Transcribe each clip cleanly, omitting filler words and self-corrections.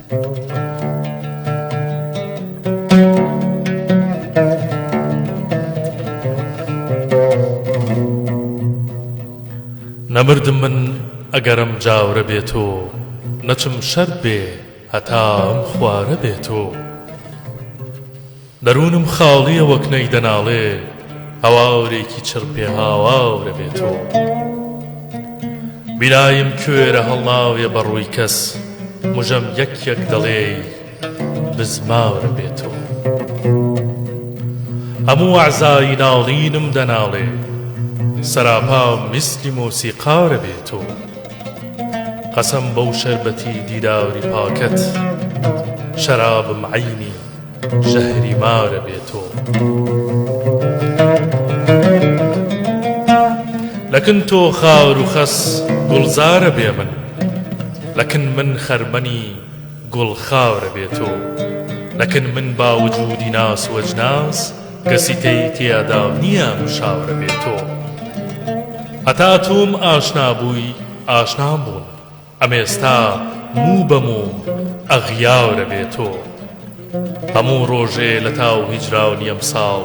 نەمردم من ئەگەرم جاورە بێ تۆ نەچم شەرت بێ هەتا ئەم خوارە بێ تۆ دەروونم خاڵیە وەک نەی دەناڵێ هەواورێکی چڕ پێ هاواورە بێ تۆ بینایم کوێرە هەڵناوێ بە ڕووی کەس مژەم یەک یەک دەڵێی بزمارە بێ تۆ هەموو ئەعزای ناڵینم دەناڵێ سەراپا میسلی مۆسیقارە بێ تۆ قەسەم بەو شەربەتی دیداری پاکەت شەرابم عەینی ژەهری مارە بێ تۆ لەکن تۆ خار و خەس گوڵزارە بێ من لەکن من خەرمەنی گوڵ خاورە بێ تۆ لەکن من با وجودی ناس و ئەجناس کەسی تێی تیادا نییە مشاورە بێ تۆ هەتا تۆم ئاشنا بووی ئاشنام بوون ئەمێستا موو بە مووم ئەغیارە بێ تۆ هەموو ڕۆژێ لە تاو هیجرانی ئەمساڵ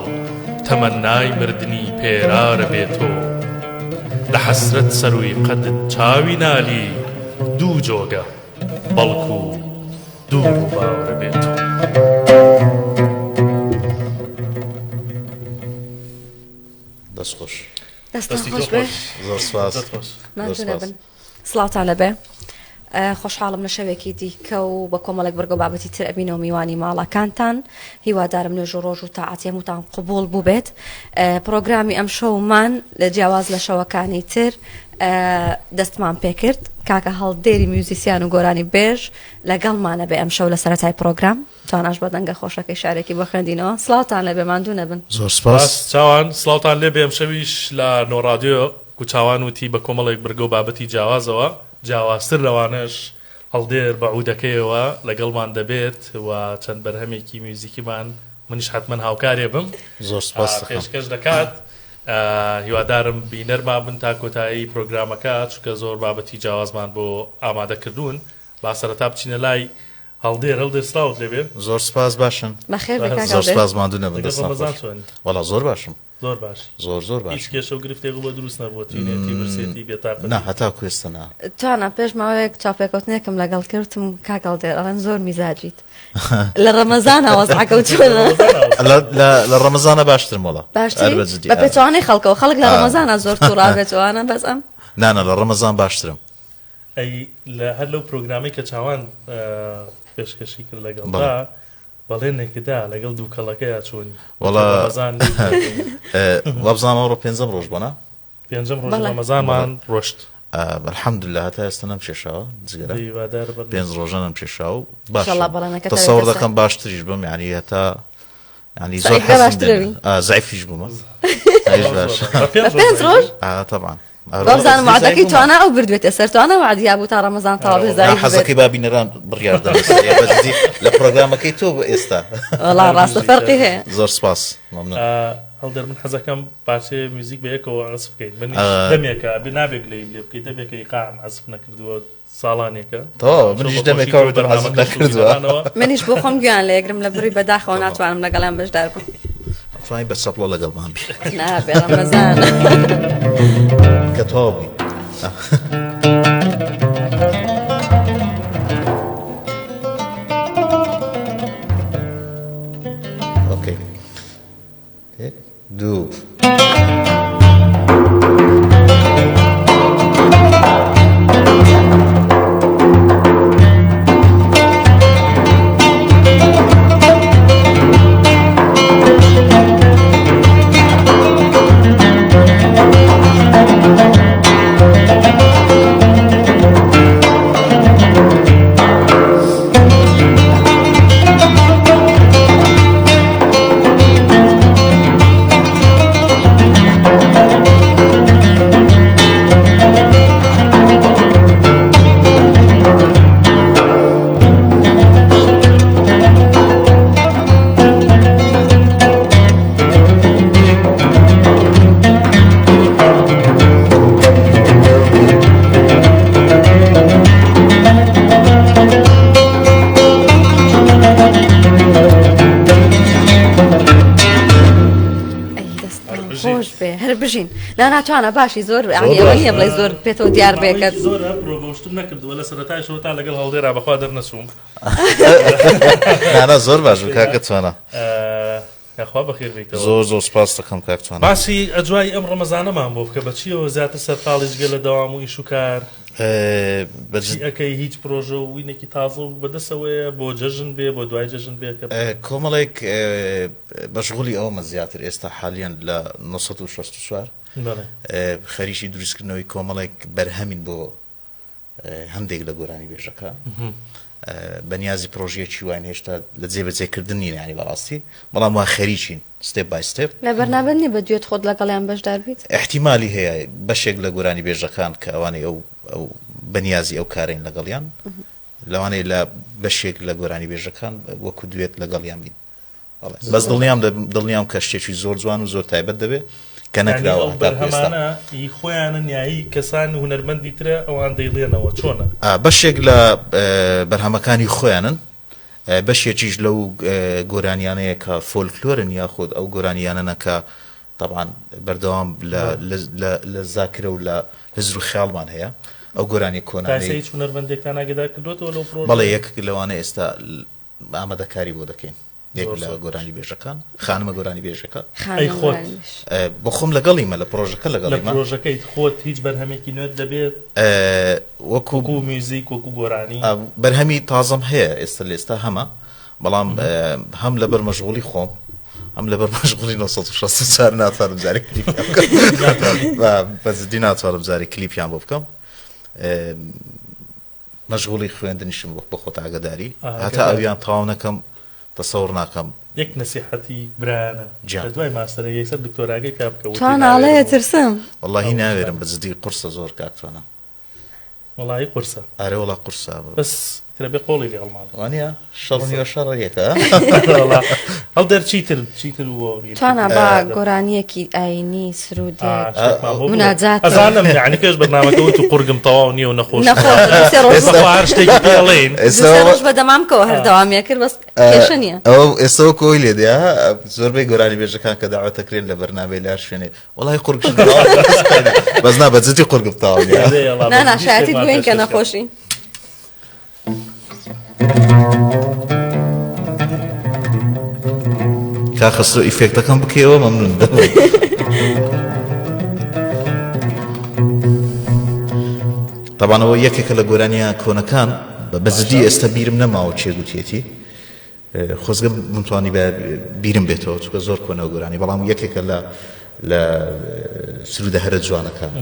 تەمەنای مردنی پێرارە بێ تۆ لە حەسرەت سەروی قەدت چاوی نالی دوو جۆگە بەڵکو دوو ڕووبارە بێ تۆ. دەست خۆش. دەستتان خۆش بێ. زۆر سپاس. ماندوو نەبن. سڵاوتان لەبێ. خۆشحاڵم لە شەوێکی دیکە و بە کۆمەڵێک بڕگە و بابەتی تر ئەبینەوە میوانی ماڵەکانتان هیوادارم نوێژ و ڕۆژ و تاعەتی هەمووتان قبوڵ بووبێت پرۆگرامی ئەم شەومان لە جیاواز لە شەوەکانی تر دەستمان پێکرد کاکە هەڵدێری میوزیسیان و گۆرانی بێژ لەگەڵمانە بێ ئەم شەو لە سەرەتای پرۆگرام تواناش بە دەنگە خۆشەکەی شارێکی بۆ خوێندینەوە سڵاوتان لەبێ ماندوو نەبن. زۆر سپاس. چاوان سڵاوتان لێبێ ئەمشەویش لە نۆڕادیۆ کو چاوان وتی بە کۆمەڵێک برگە و بابەتی جیاوازەوە جیاوازتر لەوانەش هەڵدێر بە عودەکەیەوە لەگەڵمان دەبێت و چەند بەرهەمێکی میوزیکیمان منیش حەتمەن هاوکارێ بم زۆر سپاس دەکەم. پێشکەش دەکات هیوادارم بینەرمان بن تا کۆتایی پرۆگرامەکە چونکە زۆر بابەتی جیاوازمان بۆ ئامادە کردوون با سەرەتا بچینە لای هەڵدێر هەڵدێر سڵاوت لێبێ. زۆر سپاس باشن. بەخێر بێی کاک زۆر هەڵدێر. سپاس ماندوو نەبن لەگەڵ دەستتان ڕەمەزان خۆش. چۆنی؟ وەڵا زۆر باشم. زۆر باشی. زۆر زۆر هیچ باشم. کێشە و گرفتێک بۆ دروست نەبووە تینێتی برسێتی بێتاقەتی؟ نا هەتاکو ئێستا نا. توانا پێش ماوەیەک چاوپێکەوتنێکم لەگەڵ کرد وتم کاک هەڵدێر ئەڵێن زۆر میزاجیت لە ڕەمەزانا وەزعەکە و چۆنە؟ لە لە لە ڕەمەزانا باشترم وەڵا. هەر باشتری؟ بە جدی بە ئا. پێچەوانەی خەڵکەوە خەڵک لە ئا. ڕەمەزانا زۆر تووڕە بێت ئەوانە بەس ئەم نا نا لە ڕەمەزان باشترم. ئەی لە هەر لەو پرۆگرامەی کە چاوان پێشکەشی کرد لەگەڵدا بەڵێ. بەڵێنێکت دا لەگەڵ دووکەڵەکەیا چۆنی؟ وەڵا وتی ڕەمەزان لێی دوور وابزانم ئەوڕۆ پێنجەم ڕۆژ بوو نا؟ پێنجەم ڕۆژی بەڵێ. ڕەمەزانمان ڕۆشت. الحمدللە هەتا ئێستا نەمکێشاوە جگەرە هیوادارم بەر پێنج ڕۆژە نەمکێشاوە و ئینشەڵا باشم بەڵێنەکەت تەسەوڕ ئەبێتە سەر. دەکەم باشتریش بم یعنی هەتا یعنی زۆر زەعیف حەزم باشترە لێ بی. ئا زەعیفیش بوومە ئەویش باشە. بە بە پێنج پێنج ڕۆژ ڕۆژ؟ ئا تەبعەن وابزانم وعدەکەی توانا ئەو بردوێتە سەر توانا وعدی هەبوو تا ڕەمەزان تەواو بێ زەعیف بێت. حەزەکەی با بینەران بڕیار دەن لەسەر یا بە جدی لە پرۆگرامەکەی تۆ بۆ ئێستا. وەڵا ڕاستە فەرقی هەیە. زۆر سپاس مەمنون. هەڵدێر من حەزەکەم پارچەیە میوزیک بە یەکەوە عەزف بکەین منیش دەمێکە بێ نابێ گلەییم لێ بکەی دەمێکە ئیقاعم عەزف نەکردووە ساڵانێکە تەواو منیش دەمێکە وتم عەزف نەکردووە. منیش بۆ خۆم گوێیان لێگرم لە بڕی بەداخەوە ناتوانم لەگەڵیان بەشدار بم. ئەتوانی بە چەپڵە لەگەڵمان بی. نابێ ڕەمەزانە. کە تەواو بووین. ئۆکەی. یەک دوو. بژین. نا نا توانا باشی زۆر یانی ئەوە نییە بڵێی زۆر پێتەوە دیار بێ کە ماوەیەکی زۆرە پرۆڤەشتم نەکردووە لە سەرەتایشەوە تا لەگەڵ هەڵدێرا بەخوا دەرنەچووم. نانا زۆر باش بوو کاکە توانا. یاخوا بەخێر بێیتەوە. زۆر زۆر سپاست دەکەم کاک توانا. باسی ئەجوای ئەم ڕەمەزانەمان بۆ بکە بە چیەوە زیاتر سەرقاڵی جگە لە دەوام و ئیش و کار؟ چی ئەکەی هیچ پرۆژە و وینێکی تازە و بەدەسەوەیە بۆ جەژن بێ بۆ دوای جەژن بێ کە. کۆمەڵێک مەشغوڵی ئەوەمە زیاتر ئێستا حالیەن لە 964 خەریکی دروستکردنەوەی کۆمەڵێک بەرهەمین بۆ هەندێک لە گۆرانیبێژەکان بەنیازی پرۆژەیەکی واین هێشتا لە جێبەجێکردن نین ینی بەڕاستی بەڵام وا خەریکین step by step. لە بەرنامەت نیە بە دوێت خۆت لەگەڵیان بەشدار بیت؟ ئیحتیمالی هەیە بەشێک لە گۆرانیبێژەکان کە ئەوانەی ئەو ئەو بەنیازی ئەو کارەین لەگەڵیان لەوانەیە لە بەشێک لە گۆرانیبێژەکان وەکو دوێت لەگەڵیان بین. بەس دڵنیام دڵنیام کە شتێکی زۆر جوان و زۆر تایبەت دەبێت کە نەکراوە هەتاکو ئێستا. بەرهەمانە ئی خۆیانن یا هی کەسان هونەرمەندی ترە ئەوان دەیڵێنەوە چۆنە؟ بەشێک لە بەرهەمەکانی خۆیانن بەشێکیش لەو گۆرانیانەیە کە فۆلکلۆرن یاخود ئەو گۆرانیانەنە کە تەبعەن بەردەوام لە لە لە زاکرە و لە هزر و خەیاڵمان هەیە ئەو گۆرانیە تا ئێستا کۆنانەی. هیچ هونەرمەندێکتان ئاگەدار کردۆتەوە لەو بەڵێ پرۆژەیە؟ یەکێک لەوانە ئێستا ئامادەکاری بۆ دەکەین یەک زۆر لە زۆر گۆرانی بێژەکان خانمە گۆرانی بێژەکە ئەی خانمە خۆت گۆرانیبێژ. بۆ خۆم لەگەڵیمە لە پرۆژەکە لە لەگەڵیمە پرۆژەکەیت خۆت هیچ بەرهەمێکی نوێت دەبێت وەکو وەکو میوزیک وەکو گۆرانی؟ بەرهەمی تازەم هەیە ئێستا لە ئێستا هەمە بەڵام هەم لەبەر مەشغوڵی خۆم هەم لەبەر مەشغوڵی 964 ناتوانم جارێک کلیپیان بکەم بە جدی ناتوانم جارێک کلیپیان بۆ بکەم مەشغوڵی خوێندنیشم بۆ خۆت ئاگەداری هەتا ئەویان تەواو نەکەم تەسەوڕ ناکەم. یەک نەسیحەتی برایانە گیان. لە دوای ماستەرەکە یەکسەر دکتۆراکەی پیا بکە وتی توانا ئەڵێ ناوێرم و ترسم. وەڵاهی ئەو ناوێرم شتانە. بە جدی قورسە زۆر کاک توانا. وەڵاهی قورسە. ئەرێ وەڵا قورسە. بەس ئیتر ئەبێ قۆڵی لێ هەڵماڵی. وانیە؟ شەڕ و نیوە شەڕ یەکە. وەڵا هەڵدەر چیتر چیتر بۆ توانا با گۆرانیەکی ئاینی سرودێک شتێکمان بۆ بڵێ. مناجاتێک. ئەزانم یعنی پێش بەرنامەکە وت و قورگم تەواو نییە و نەخۆشم. نەخۆشە دوو سێ ڕۆژ ئێستا هەر شتێکی پێ ئەڵێین. دوو سێ ڕۆژ بە دەمامکەوە هەر دەوامی ئەکرد بەس کێشە نییە. ئەوە ئێستا وەکو ئەوەی لێ دێ ها زۆربەی گۆرانیبێژەکان کە دەعوەت ئەکرێن لە بەرنامەی لە هەر شوێنێ وەڵای قورگشم تەواو نییە. بەس نا بە جدی قورگم تەواو نییە. ئەرێ یەڵا نا بە نا جدی شایەتیت شتێکمان بووین کە پێشکەش کە. نەخۆشی. کاک خەسرەو ئیفێکتەکەم بکەیەوە مەمنون دەبم. تەبعەن ئەوە یەکێکە لە گۆرانیە کۆنەکان بە جدی ئێستا بیرم نەماوە کێ گوتیەتی خۆزگە بمتوانی بە بیرم بێتەوە چونکە زۆر کۆنە گۆرانی بەڵام یەکێکە لە لە سرودە هەرە جوانەکان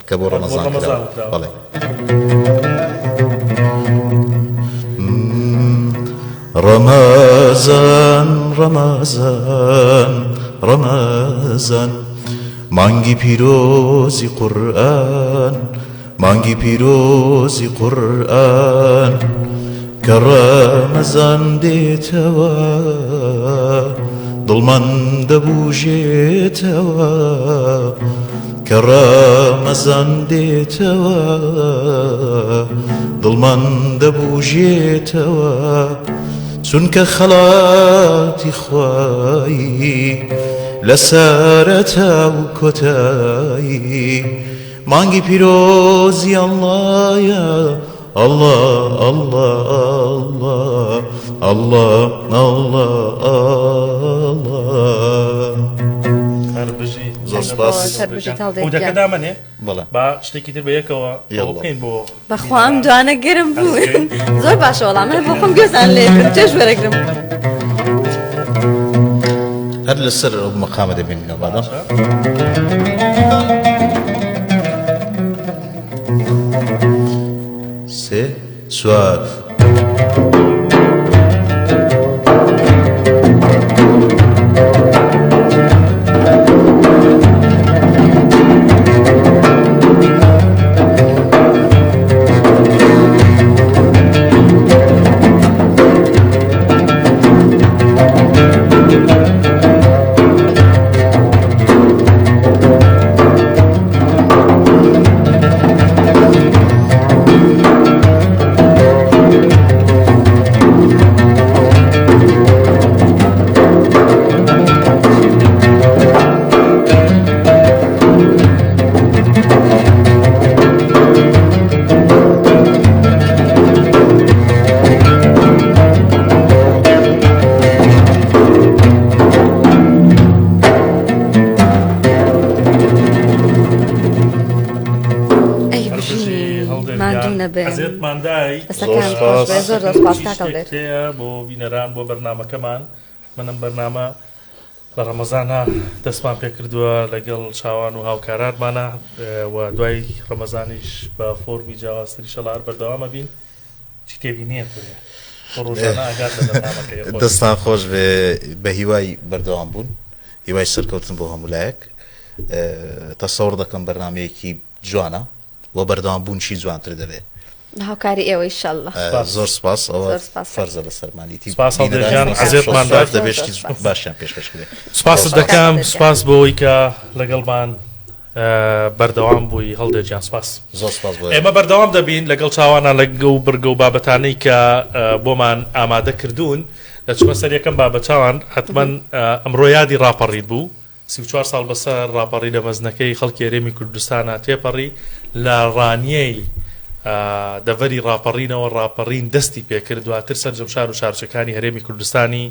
کە بۆ ڕەمەزان کراوە بەڵێ. ڕەمەزان ڕەمەزان ڕەمەزان مانگی پیرۆزی قورئان مانگی پیرۆزی قورئان کە ڕەمەزان دێتەوە دڵمان دەبوژێتەوە کە ڕەمەزان دێتەوە دڵمان دەبوژێتەوە چونکە خەڵاتی خوایی لە سەرەتا و کۆتایی مانگی پیرۆزی ئەڵڵایە ئەڵڵا ئەڵڵا ئەڵڵا ئەڵڵا ئەڵڵا ئەڵڵا. هەر بژی. زۆر سپاس. هەر بژیت هەڵدێر ودەکە گیان. دامەنێ بەڵێ. با شتێکی تر بە یەکەوە ئەوە یەڵڵا. بکەین بۆ بەخوا ئەم دوانە گەرم بوون. ئەزگەین. زۆر باشە وەڵا من بۆ خۆم گوێزان لێ گرم چێژ وەرەگرم. هەر لەسەر ئەو مەقامە دەبینینەوە بادەم. باشە. سێ چوار. خۆش بێ زۆر زۆر سپاس کاک هەڵدێر. هەیە بۆ بینەران بۆ بەرنامەکەمان منم بەرنامە لە ڕەمەزانا دەستمان پێکردووە لەگەڵ چاوان و هاوکارانمانە و دوای ڕەمەزانیش بە فۆرمی جیاوازتر ئیشەڵا هەر بەردەوام ئەبین. چی تێبینییەک هەیە بۆ ڕۆژانە ئاگات لە بەرنامەکەیە خۆش. دەستان خۆش بێ بە هیوای بەردەوام بوون هیوای سەرکەوتن بۆ هەموو لایەک تەسەوڕ دەکەم بەرنامەیەکی جوانە و بەردەوام بوونشی جوانتر دەبێ. هاوکاری ئێوە ئیشەڵا. زۆر سپاس ئەوە فەرزە لەسەرمانیتی سپاس هەڵدێر گیان عەزێتمان دا. دەبێ شتی باشیان پێشکەش کرێ. سپاست دەکەم سپاس بۆ ئەوەی کە لەگەڵمان بەردەوام بووی هەڵدێر گیان سپاس. زۆر سپاس بۆ ئێمە بەردەوام دەبین لەگەڵ چاوانە لەگەو بڕگە و بابەتانەی کە بۆمان ئامادە کردوون دەچمە سەر یەکەم بابەت چاوان حتمما ئەمڕۆ یادی ڕاپەڕین بوو 34 ساڵ بەسەر ڕاپەڕینە مەزنەکەی خەڵکی هەرێمی کوردستانا تێپەڕی، لە ڕانیەی دەڤەری ڕاپەڕینەوە ڕاپەڕین دەستی پێکرد، دواتر سەرجەم شار و شارۆچکەکانی هەرێمی کوردستانی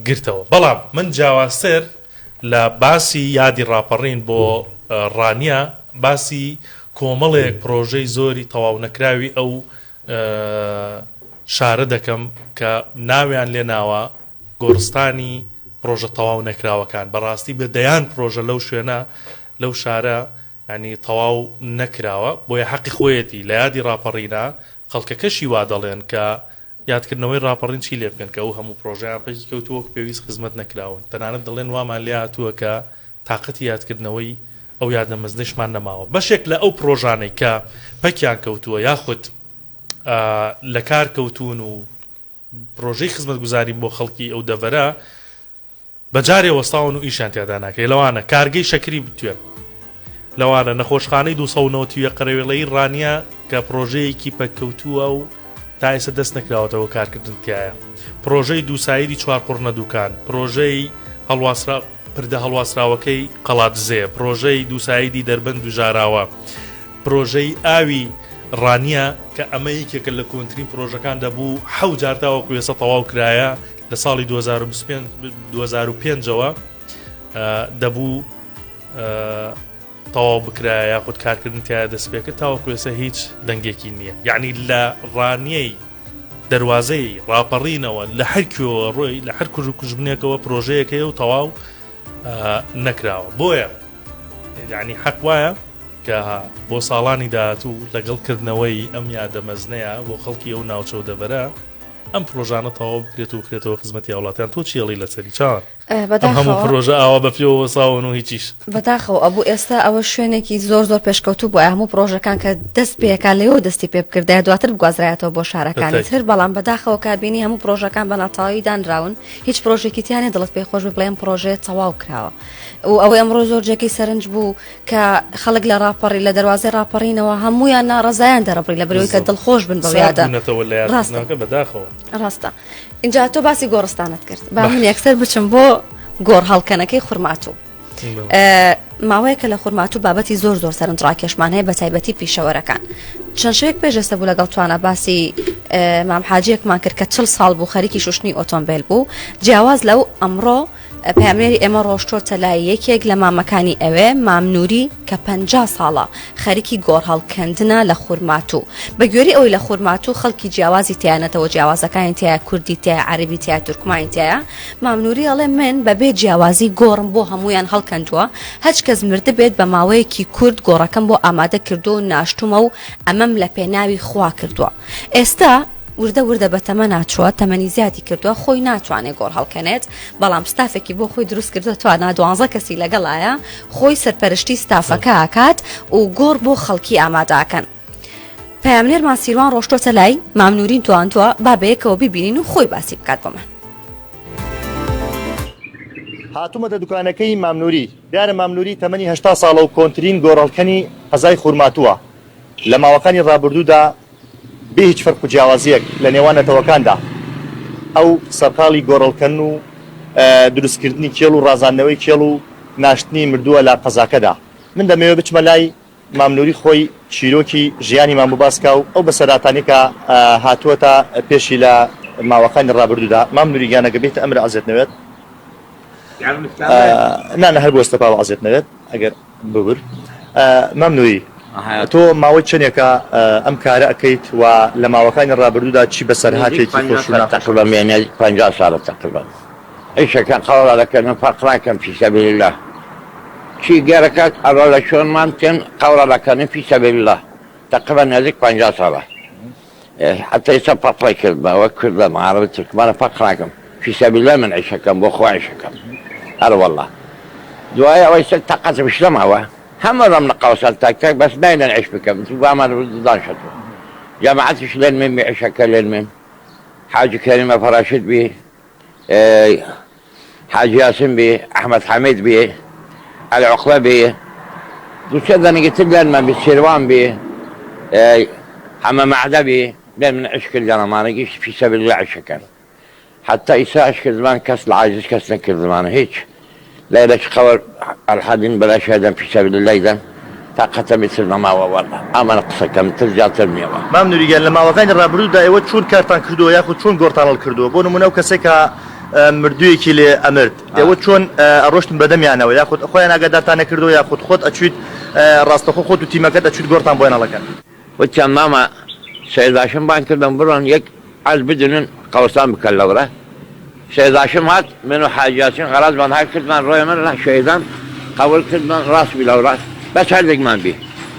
گرتەوە. بەڵام من جیاوازتر لە باسی یادی ڕاپەڕین بۆ ڕانیە، باسی کۆمەڵێک پڕۆژەی زۆری تەواونەکراوی ئەو شارە دەکەم کە ناویان لێناوە گۆڕستانی پڕۆژە تەواو نەکراوەکان بەڕاستی بە دەیان پڕۆژە لەو شوێنە لەو شارە یانی تەواو نەکراوە بۆیە حەقی خۆیەتی لە یادی ڕاپەڕینە خەڵکەکەشی وا دەڵێن کە یادکردنەوەی ڕاپەڕین چی لێ بکەن کە ئەو هەموو پڕۆژەیان پەکی کەوتووە وەک پێویست خزمەت نەکراون تەنانەت دەڵێن وامان لێ هاتووە کە تاقەتی یادکردنەوەی ئەو یادە مەزنەشمان نەماوە بەشێک لە ئەو پڕۆژانەی کە پەکیان کەوتووە یاخود لەکار کەوتوون و پرۆژەی خزمەتگوزاری بۆ خەڵکی ئەو دەڤەرە بە جارێ وەستاون و ئیشیان تیادا ناکرێت لەوانە کارگەی شەکری بتوێن لەوانە نەخۆشخانەی 291 قەرەوێڵەی ڕانیە کە پرۆژەیەکی پەککەوتووە و تا ئێستا دەست نەکراوەتەوە کارکردن تایە پرۆژەی دووسایدی چوارقوڕنە دوکان پرۆژەی هەڵواسرا پردە هەڵواسراوەکەی قەڵادزێ پرۆژەی دووسایدی دەربەند و ژاراوە پرۆژەی ئاوی ڕانیە کە ئەمە یەکێکە لە کۆنترین پرۆژەکان دەبوو حەو جار تاوەکو ئێستا تەواو کرایە لە ساڵی 2025 ەوە دەبوو تەواو بکرایە یاخود کارکردن تایە دەست پێکرد تاوەکو ئێستا هیچ دەنگێکی نییە یعنی لە ڕانیەی دەروازەی ڕاپەڕینەوە لە هەر کوێوە ڕۆی لە هەر کوژ و کوژبنێکەوە پرۆژەیەکەیە و تەواو نەکراوە بۆیە یعنی حەق وایە کە بۆ ساڵانی داهاتوو لەگەڵ کردنەوەی ئەم یادە مەزنەیە بۆ خەڵکی ئەو ناوچە و دەڤەرە ئەم پرۆژانە تەواو بکرێت و بخرێتەوە خزمەتی هاوڵاتیان تۆ چی ئەڵێی لەسەری چاوان ئەم هەموو پرۆژە ئاوا بە پێوە وەساون و هیچیش بەداخەوە ئەبوو ئێستا ئەوە شوێنێکی زۆر زۆر پێشکەوتوو بووە هەموو پرۆژەکان کە دەست پێکا لەوە دەستی پێ بکردایە دواتر بگوازرایەتەوە بۆ شارەکانی تر بەڵام بەداخەوە کە بینی هەموو پرۆژەکان بە ناتەواوی دانراون هیچ پرۆژێکی تیا نیە دڵت پێی خۆش بێ بڵێ ئەم پرۆژەیە تەواو کراوە و ئەوەی ئەمڕۆ زۆر جێگەی سەرنج بوو کە خەڵک لە ڕاپەڕی لە دەروازەی ڕاپەڕینەوە هەمویان ناڕەزایان دەرەبڕی لە بەرەوەی کە دڵخۆش بن بەو یادە ڕاستە بەداخەوە ڕاستە اینجا تۆ باسی گۆڕستانت کرد با من یەکسەر بچم بۆ گۆڕ هەڵکەنەکەی خورماتوو ماوەیەکە لە خورماتوو بابەتی زۆر زۆر سەرنجڕاکێشمان هەیە بە تایبەتی پیشەوەرەکان چەند شەوێک پێش ئێستا بوو لەگەڵ توانا باسی مام حاجیەکمان کرد کە چل ساڵ بوو خەریکی شوشتنی ئۆتۆمبیل بوو جیاواز لەو ئەمڕۆ پەیامنێری ئێمە ڕۆشتۆتە لای یەکێک لە مامەکانی ئەوێ، مام نوری کە 50 ساڵە خەریکی گۆڕهەڵکەندنە لە خورماتوو. بە گوێرەی ئەوەی لە خورماتوو خەڵکی جیاوازی تیایە نەتەوە جیاوازەکانی تیایە کوردی تیایە عەرەبی تیایە تورکمانی تیایە، مام نوری ئەڵێ من بە بێ جیاوازی گۆڕم بۆ هەموویان هەڵکەندووە، هەچ کەس مردبێت بە ماوەیەکی کورت گۆڕەکەم بۆ ئامادە کردووە و ناشتوومە و ئەمەم لە پێناوی خوا کردووە. ئێستا وردە وردە بە تەمەنا چووە، تەمەنی زیادی کردووە، خۆی ناتوانێ گۆڕ هەڵکەنێت، بەڵام ستافێکی بۆ خۆی دروست کردووە، توانا دوانزە کەسی لەگەڵایە، خۆی سەرپەرشتی ستافەکە ئەکات و گۆڕ بۆ خەڵکی ئامادە ئەکەن. پەیامنێرمان سیروان ڕۆشتۆتە لای مام نورین تواندووە، با بەیەکەوە بیبینین و خۆی باسی بکات بۆمان. هاتوومەتە دوکانەکەی مام نوری، دیارە مام نوری تەمەنی 80 ساڵە و کۆنترین گۆڕهەڵکەنی قەزای خورماتووە، لە ماوەکانی ڕابردوودا بێ هیچ فەرق و جیاوازییەک لە نێوان نەتەوەکاندا، ئەو سەرقاڵی گۆڕهەڵکەن و دروستکردنی کێڵ و ڕازاندنەوەی کێڵ و ناشتنی مردووە لە قەزاکەدا. من دەمەوێت بچمە لای مام نوری خۆی چیرۆکی ژیانی مام بۆ باس کا و ئەو بەسەرهاتانەی کە هاتووەتە پێشی لە ماوەکانی ڕابردوودا. مام نوری گیان ئەگەر بێیتە ئەمر عەزێت نەوێت. نا نا هەر بوەستە با عەزێت نەوێت ئەگەر ببور. مام نوری. تۆ ماوەی چەندێکە ئەم کارە ئەکەیت و لە ماوەکانی ڕابردوودا چی بەسەرهاتێکی خۆش و ناخۆش؟ تەقریبا نزیک 50 ساڵە تەقریبا ئیشەکە قەوڵا دەکەن و فەرق ناکەن فی سەبیل اللە چی گەرەکە ئەڕۆ لە شوێنمان تێن قەوڵا دەکەن فی سەبیل اللە تەقریبا نزیک 50 ساڵە حتی ئێستا پەقڵەی کردمە وەک کوردە عەرەب تورکمانە فەرق ناکەم فی سەبیل اللە من عیشەکەم بۆ خوا عیشەکەم ئەرە واللە دوای ئەوەی سەر تەقەتم شلەماوە هەموو ڕم لە قەوسان تاک تاک بەس نایلن عیش بکەم تو بامان دان شەتو جەماعەتیش لێن من بی عیشەکە لێن من حاجی کەریمە فەراشد بی حاجی یاسین بی ئەحمەد حەمید بی عەلی عوقبە بی دوو سێ دەنگی تر لێن من بی سیروان بی حەمە مەعدە بی لێن من عیش کردیان ئەمانە گشت فی سەبیل اللە عیشەکەن حتی ئیسا عیش کردمان کەس لە عاجز کەس نەکردمان هیچ لەیلەش خەوەر ئەلحەدین بەلا شەهدەن فی سەبیل اللە دەن تاقەتم ئیتر نەماوە واللە ئەمەنە قسەکەم تر زیاتر نیەوە. مام نوری گیان لە ماوەکانی ڕابردوودا ئێوە چۆن کارتان کردووە یاخود چۆن گۆڕتان هەڵکردووە بۆ نموونە ئەو کەسەی کە مردوویەکی لێ ئەمرد ئێوە چۆن ئەڕۆشتن بەدەمیانەوە یاخود خۆیان ئاگادارتان نەکردووە یاخود خۆت ئەچویت ڕاستەخۆ خۆت و تیمەکەت ئەچویت گۆڕتان بۆیان هەڵەکەن؟ وتیان مامە سەید هاشم بانگ کردم بڕۆن یەک عەرز بدونن قەورسان بکەن لەورە سەید هاشم هات من و حاجی یاسین غەرازمان هات کردمان ڕۆیە من لە شەهیدان قەور کردمان ڕاست بی لەورە بەس هەردێکمان بی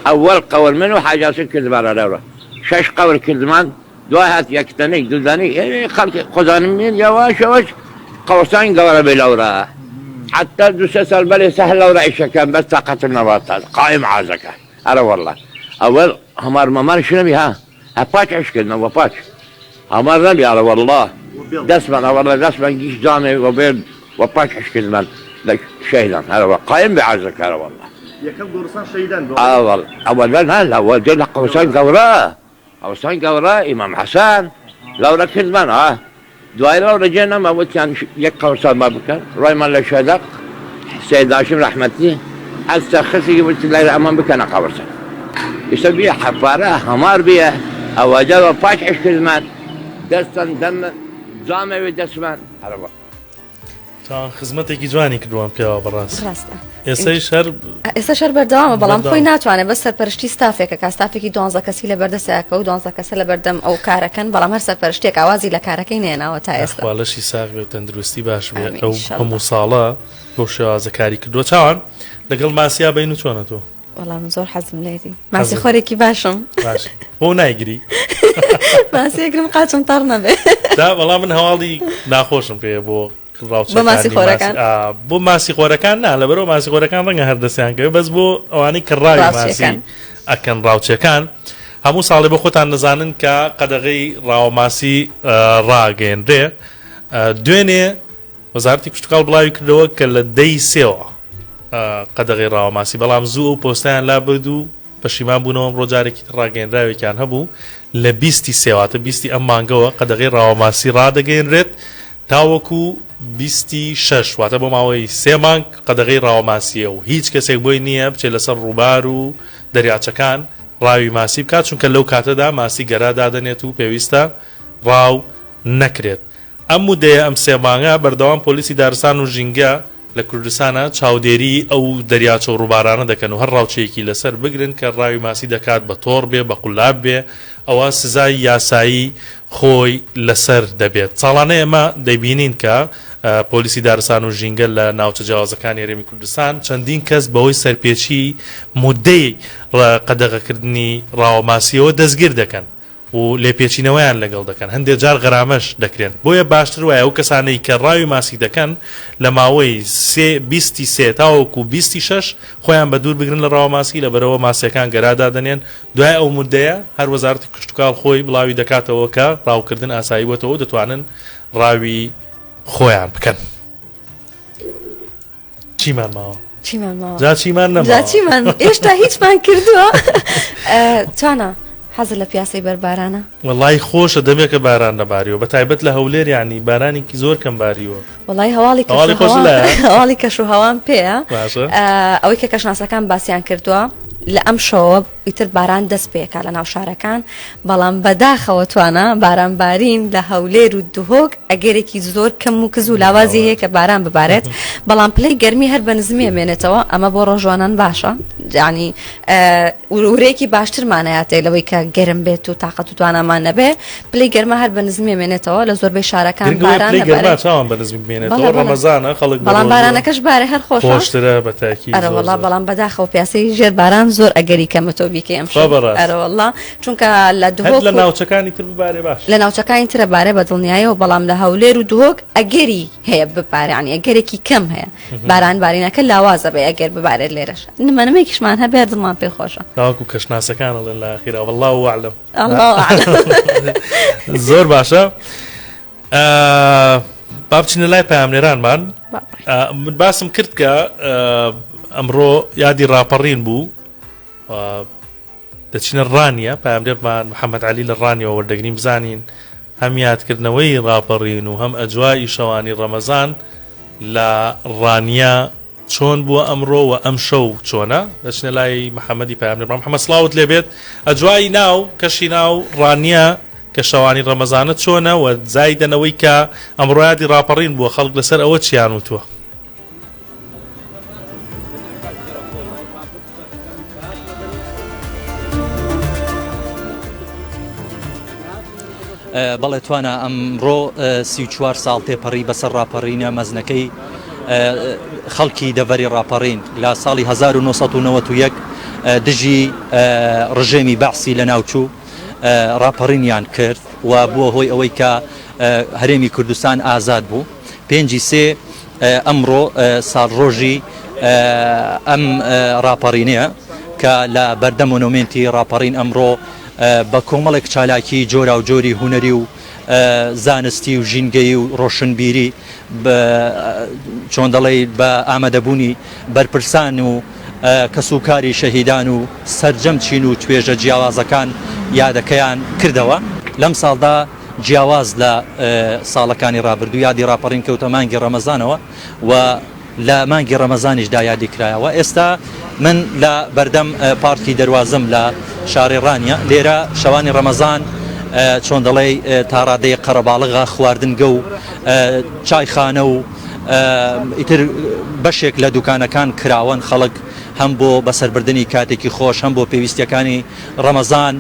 ئەوەل قەور من و حاجی یاسین کردمانە لەورە شەش قەور کردمان دوای هات یەک دەنێک دوو دەنێک خەڵکی خۆزانم من یەواش یەواش قەورسان گەورە بێ لەورە حتی دوو سێ ساڵ بەرێ سەهل لەورە ئیشەکەم بەس تاقەتم نەڕاتە قایم عازەکە ئەرە واللە ئەوەل هەمار مەمار شنەبی ها هەپاچ عش کردنە وەپاچ هەمار نەبی ئەرە واللە دەستمان ئەوەڵە دەستمان گیش جامێ وەبێ وەپاچ عش کردمان لە شەهیدان هەرەوە قایم بێ عەرزەکە ئەرە واللە. یەکەم گۆڕستان شەهیدان بوو. ئەوەڵ ئەوەلە نا لە وەجە لە قەوسان گەورە قەوسان گەورە ئیمام حەسەن لەورە کردمان ها دوای لەورە جێ نەما وتیان یەک قەوسان با بکەن ڕایمان لە شەدەق سید هاشم ڕەحمەتی هەستە خسێکی وتی لای ئەمان بکەنە قەوسان ئیستا بیە حەفارە هەمار بیە ئەوەجە بە پاک عیش کردمان دەستان دەم جامەوێ دەستمان هەرەوە چاوان خزمەتێکی جوانی کردووە ئەم پیاوە بەڕاست ڕاستە ئێسەیش هەر ئێستا شەر بەردەوامە بەڵام خۆی ناتوانێت بەس سەرپەرشتی ستافێکە کە ستافێکی دوانزە کەسی لە بەردەستەکە و دوانزە کەسە لە بەردەم ئەو کارەکەن بەڵام هەر سەرپەرشتێک ئاوازی لە کارەکەی نێناوە تا ئێستا خوا لەشی ساغ بێ و تەندروستی باش بێ ئەو هەموو ساڵە بەو شێوازە کاری کردووە چاوان لەگەڵ ماسیا بین و چۆنە تۆ وەڵا من زۆر حەزم لێتی ماسی خۆرێکی باشم باش بۆ نایگری ماسیەکرم قاچم تەڕ نەبێ دا وەڵا من هەواڵی ناخۆشم پێ بۆ بۆ ماسی خۆرەکان بۆ ماسی خۆرەکان نا لەبەرەوە ماسی خۆرەکان ڕەنگە هەر دەستیان کەوێ بەس بۆ ئەوانەی کە ڕاوی ماسی ئەکەن ڕاوچەکان هەموو ساڵێ بۆ خۆتان دەزانن کە قەدەغەی ڕاوەماسی ڕاگەیەنرێ دوێنێ وەزارەتی کشتوکاڵ بڵاوی کردەوە کە لە دەی سێوە قەدەغەی ڕاوەماسی بەڵام زوو ئەو پۆستیان لابرد و پەشیمان بوونەوە ئەمڕۆ جارێکی تر ڕاگەیەنراوێکیان هەبوو لە بیستی سێ واتە بیستی ئەم مانگەوە قەدەغەی ڕاوەماسی ڕادەگەیەنرێت تاوەکو بیستی شەش واتە بۆ ماوەی سێ مانگ قەدەغەی ڕاوەماسیە و هیچ کەسێک بۆی نییە بچێت لەسەر ڕووبار و دەریاچەکان ڕاوی ماسی بکات چونکە لەو کاتەدا ماسی گەرا دادەنێت و پێویستە ڕاو نەکرێت. ئەم مودەیە ئەم سێ مانگە بەردەوام پۆلیسی دارستان و ژینگە لە کوردستانا چاودێریی ئەو دەریاچە و ڕووبارانە دەکەن و هەر ڕاوچییەکی لەسەر بگرن کە ڕاوی ماسی دەکات بە تۆڕ بێ بە قولاب بێ ئەوا سزای یاسایی خۆی لەسەر دەبێت. ساڵانە ئێمە دەیبینین کە پۆلیسی دارستان و ژینگە لە ناوچە جیاوازەکانی هەرێمی کوردستان چەندین کەس بەهۆی سەرپێچیی مودەی قەدەغەکردنی ڕاوەماسییەوە دەستگیر دەکەن. و لێپێچینەوەیان لەگەڵ دەکەن هەندێک جار غەرامەش دەکرێن بۆیە باشتر وایە ئەو کەسانەی کە ڕاوی ماسی دەکەن لە ماوەی سێ بیستی سێ تاوەکو بیستی شەش خۆیان بە دوور بگرن لە ڕاوە ماسی لەبەرئەوە ماسیەکان گەرا دادەنێن دوای ئەو مودەیە هەر وەزارەتی کشتوکاڵ خۆی بڵاوی دەکاتەوە کە ڕاوکردن ئاسایی بۆتەوە و دەتوانن ڕاوی خۆیان بکەن. چیمان ماوە؟ چیمان ماوە؟ جا چیمان نەماوە؟ جا چیمان ئێشتا هیچمان کردووە توانا حەزت لە پیاسەی بەر بارانە؟ وەڵی خۆشە دەمێکە باران نەباریوە بە تایبەت لە هەولێر یعنی بارانێکی زۆر کەم باریوە وەڵی هەواڵی کەش هەواڵی و خۆش هەوا لایە؟ هەواڵی کەش و هەوام پێیە باشە ئەوەی کە کەشناسەکان باسیان کردووە. لە ئەمشەوە ئیتر باران دەست پێکا لە ناو شارەکان، بەڵام بەداخەوە توانا باران بارین لە هەولێر و دهۆک ئەگەرێکی زۆر کەم و کز و لاوازی هەیە کە باران ببارێت، بەڵام پلەی گەرمی هەر بە نزمی ئەمێنێتەوە، ئەمە بۆ ڕۆژوانان باشە یانی ورەیەکی باشترمان ئەیاتێ لەوەی کە گەرم بێت و تاقەت و توانامان نەبێ، پلەی گەرما هەر بە نزمی ئەمێنێتەوە لە زۆربەی شارەکان گرنگ ئەوەیە باران پلەی گەرما نەبارێت. چاوان بە نزمی بمێنێتەوە بەڵێ بەڵێ ڕەمەزانە خەڵک بە بەڵام ڕۆژووە بارانەکەش بارێ هەر خۆشە. خۆشترە بە تاکید ئەرە زۆر وەڵا زۆر. بەڵام بەداخەوە پیاسەی ژێر باران زۆر ئەگەری کەمە تۆ بیکەی خوا ئەمشەو بەڕاست. ئەرە وەڵا چونکە لە هەر دهۆک لە و ناوچەکانی تر ببارێ باشە. لە ناوچەکانی ترە بارێ بە دڵنیایەوە بەڵام لە هەولێر و دهۆک ئەگەری هەیە ببارێ یانی ئەگەرێکی کەم هەیە باران بارینەکە لاوازە بێ ئەگەر ببارێت لێرەش نمە نمێکیشمان هەبێ هەر دڵمان پێ خۆشە. تاوەکو کەشناسەکان ئەڵێن لە ئاخیرا واللە اعلم. اللە اعلم. زۆر باشە با بچینە لای پەیامنێرانمان من باسم کرد کە ئەمڕۆ یادی ڕاپەڕین بوو دەچینە ڕانیە پامدێرمان محەممەد علی لە ڕانیەوە وەردەگرین بزانین هەم یادکردنەوەی ڕاپەڕین و هەم ئەجوای شەوانی ڕەمەزان لە ڕانیە چۆن بووە ئەمڕۆ و ئەمشەو چۆنە؟ دەچنە لای محەمەدی پەیامنێر. مام محەمەد سڵاوت لێ بێت. ئەجوای ناو کەشی ناو ڕانیە کە شەوانی ڕەمەزانە چۆنە و زایدەنەوەی کە ئەمڕۆ یادی ڕاپەڕین بووە خەڵک لەسەر ئەوە چیان وتووە؟ بەڵێ توانا ئەمڕۆ 34 ساڵ تێپەڕی بەسەر ڕاپەڕینە مەزنەکەی خەڵکی دەڤەری ڕاپەڕین لە ساڵی 1991 دژی ڕژێمی بەعسی لەناوچوو ڕاپەڕینیان کرد و بووە هۆی ئەوەی کە هەرێمی کوردستان ئازاد بوو پێنجی سێ ئەمڕۆ ساڵڕۆژی ئەم ڕاپەڕینەیە کە لە بەردەم مۆنۆمێنتی ڕاپەڕین ئەمڕۆ بە کۆمەڵێک چالاکی جۆراوجۆری هونەری و زانستی و ژینگەیی و ڕۆشنبیری چۆن دەڵێی بە ئامادەبوونی بەرپرسان و کەسوکاری شەهیدان و سەرجەم چین و توێژە جیاوازەکان یادەکەیان کردەوە. لەم ساڵدا جیاواز لە ساڵەکانی ڕابردوو یادی ڕاپەڕین کەوتە مانگی ڕەمەزانەوە و لە مانگی ڕەمەزانیشدا یادی کرایەوە. ئێستا من لە بەردەم پارکی دەروازەم لە شاری ڕانیە. لێرە شەوانی ڕەمەزان چۆن دەڵێی تا ڕادەیەک قەرەباڵغە، خواردنگە و چایخانە و ئیتر بەشێک لە دوکانەکان کراوەن، خەڵک هەم بۆ بەسەربردنی کاتێکی خۆش هەم بۆ پێویستیەکانی ڕەمەزان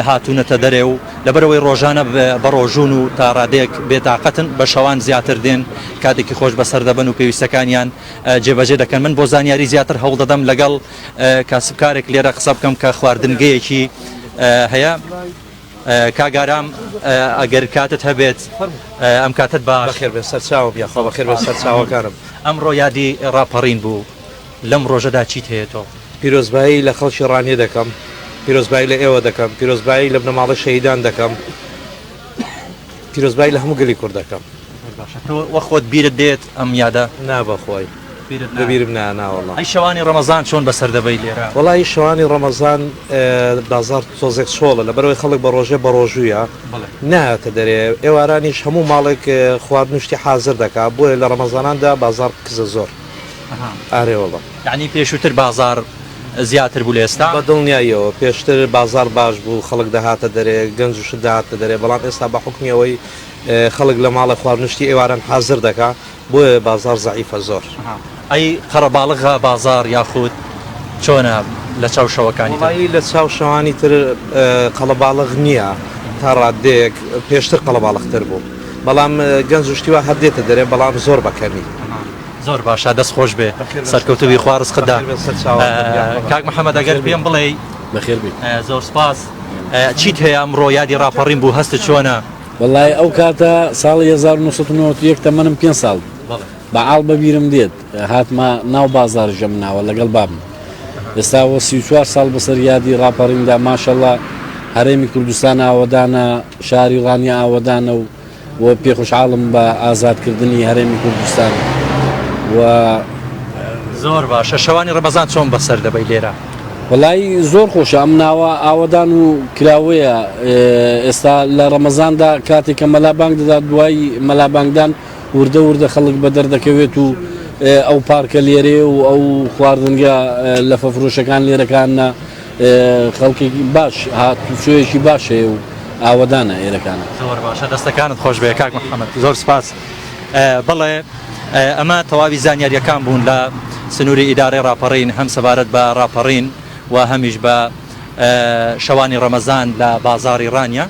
هاتوونەتە دەرێ و لەبەرئەوەی ڕۆژانە بەڕۆژوون و تا ڕادەیەک بێتاقەتن، بە شەوان زیاتر دێن کاتێکی خۆش بەسەر دەبەن و پێویستەکانیان جێبەجێ دەکەن. من بۆ زانیاری زیاتر هەوڵدەدەم لەگەڵ کاسبکارێک لێرە قسە بکەم کە خواردنگەیەکی هەیە. کاک ئارام ئەگەر کاتت هەبێت ئەم کاتت باش. بەخێر بێن سەرچاوم یاخوا بەخێر بێن سەرچاوەکانم. ئەمڕۆ یادی ڕاپەڕین بوو لەم ڕۆژەدا چیت هەیە تۆ؟ پیرۆزبایی لە خەڵکی ڕانیە دەکەم، پیرۆزبایی لە ئێوە دەکەم، پیرۆزبایی لە بنەماڵەی شەهیدان دەکەم، پیرۆزبایی لە هەموو گەلی کورد دەکەم. زۆر باشە تۆ وە خۆت بیرت دێت ئەم یادە؟ نا بەخوای بیرت لە بیرم نایە ناوەڵا. ئەی شەوانی ڕەمەزان چۆن بەسەر دەبەی لێرە؟ وەڵایی شەوانی ڕەمەزان بازاڕ تۆزێک چۆڵە لەبەرئەوەی خەڵک بە ڕۆژێ بەڕۆژوویە نایەتە دەرێ ئێوارانیش هەموو ماڵێک خواردن و شتی حازر دەکا بۆیە لە ڕەمەزاناندا بازاڕ کزە زۆر. ئارێ وەڵا. یەعنی پێشووتر بازاڕ زیاتر بوو لە ئێستا؟ بە دڵنیاییەوە پێشتر بازاڕ باش بوو خەڵک دەهاتە دەرێ گەنج و شت دەهاتنە دەرێ بەڵام ئێستا بە حوکمی ئەوەی خەڵک لە ماڵێ خواردن و شتی ئێواران حازر دەکا بۆیە بازاڕ زەعیفە زۆر. ئەی قەرەباڵغە بازاڕ یاخود چۆنە لە چاو شەوەکانی تر؟ وەڵایی لە چاو شەوانی تر قەڵەباڵغ نییە تا ڕاددەیەک پێشتر قەڵەباڵغتر بوو بەڵام گەنج و شتی وا هەر دێتە دەرێ بەڵام زۆر بە کەمی. زۆر باشە دەست خۆش بێ سەرکەوتوبی خوا ڕزقت دا کاک محمد ئەگەر پێم بڵێی زۆر سپاس چیت هەیە ئەمڕۆ یادی ڕاپەڕین بوو هەستت چۆنە؟ وەڵای ئەو کاتە ساڵی 1991 تەمەنم پێنج ساڵ بوو بە عاڵ بە بیرم دێت هاتمە ناو بازاڕی ژەمناوە لەگەڵ بابم ئێستا وە 34 ساڵ بەسەر یادی ڕاپەڕیندا ماشەڵا هەرێمی کوردستان ئاوەدانە شاری ڕانیە ئاوەدانە و و پێ خۆشحاڵم بە ئازاد کردنی هەرێمی کوردستان و. زۆر باشە شەوانی ڕەمەزان چۆن بەسەر دەبەی لێرە؟ وەڵایی زۆر خۆشە ئەم ناوە ئاوەدان و کراوەیە ئێستا لە ڕەمەزاندا کاتێک کە مەلا بانگ دەدات دوای مەلا بانگدان وردە وردە خەڵک بەدەر دەکەوێت و ئەو پارکە لێرەیە و ئەو خواردنگە لەفە فرۆشەکان لێرەکانە. خەڵکێکی باش هاتوچۆیەکی باش هەیە و ئاوەدانە ئێرەکانە. زۆر باشە دەستەکانت خۆش بێ کاک محەممەد زۆر سپاس. بەڵێ ئەمە تەواوی زانیاریەکان بوون لە سنووری ئیدارەی ڕاپەڕین هەم سەبارەت بە ڕاپەڕین و هەمیش بە شەوانی ڕەمەزان لە بازاڕی ڕانیە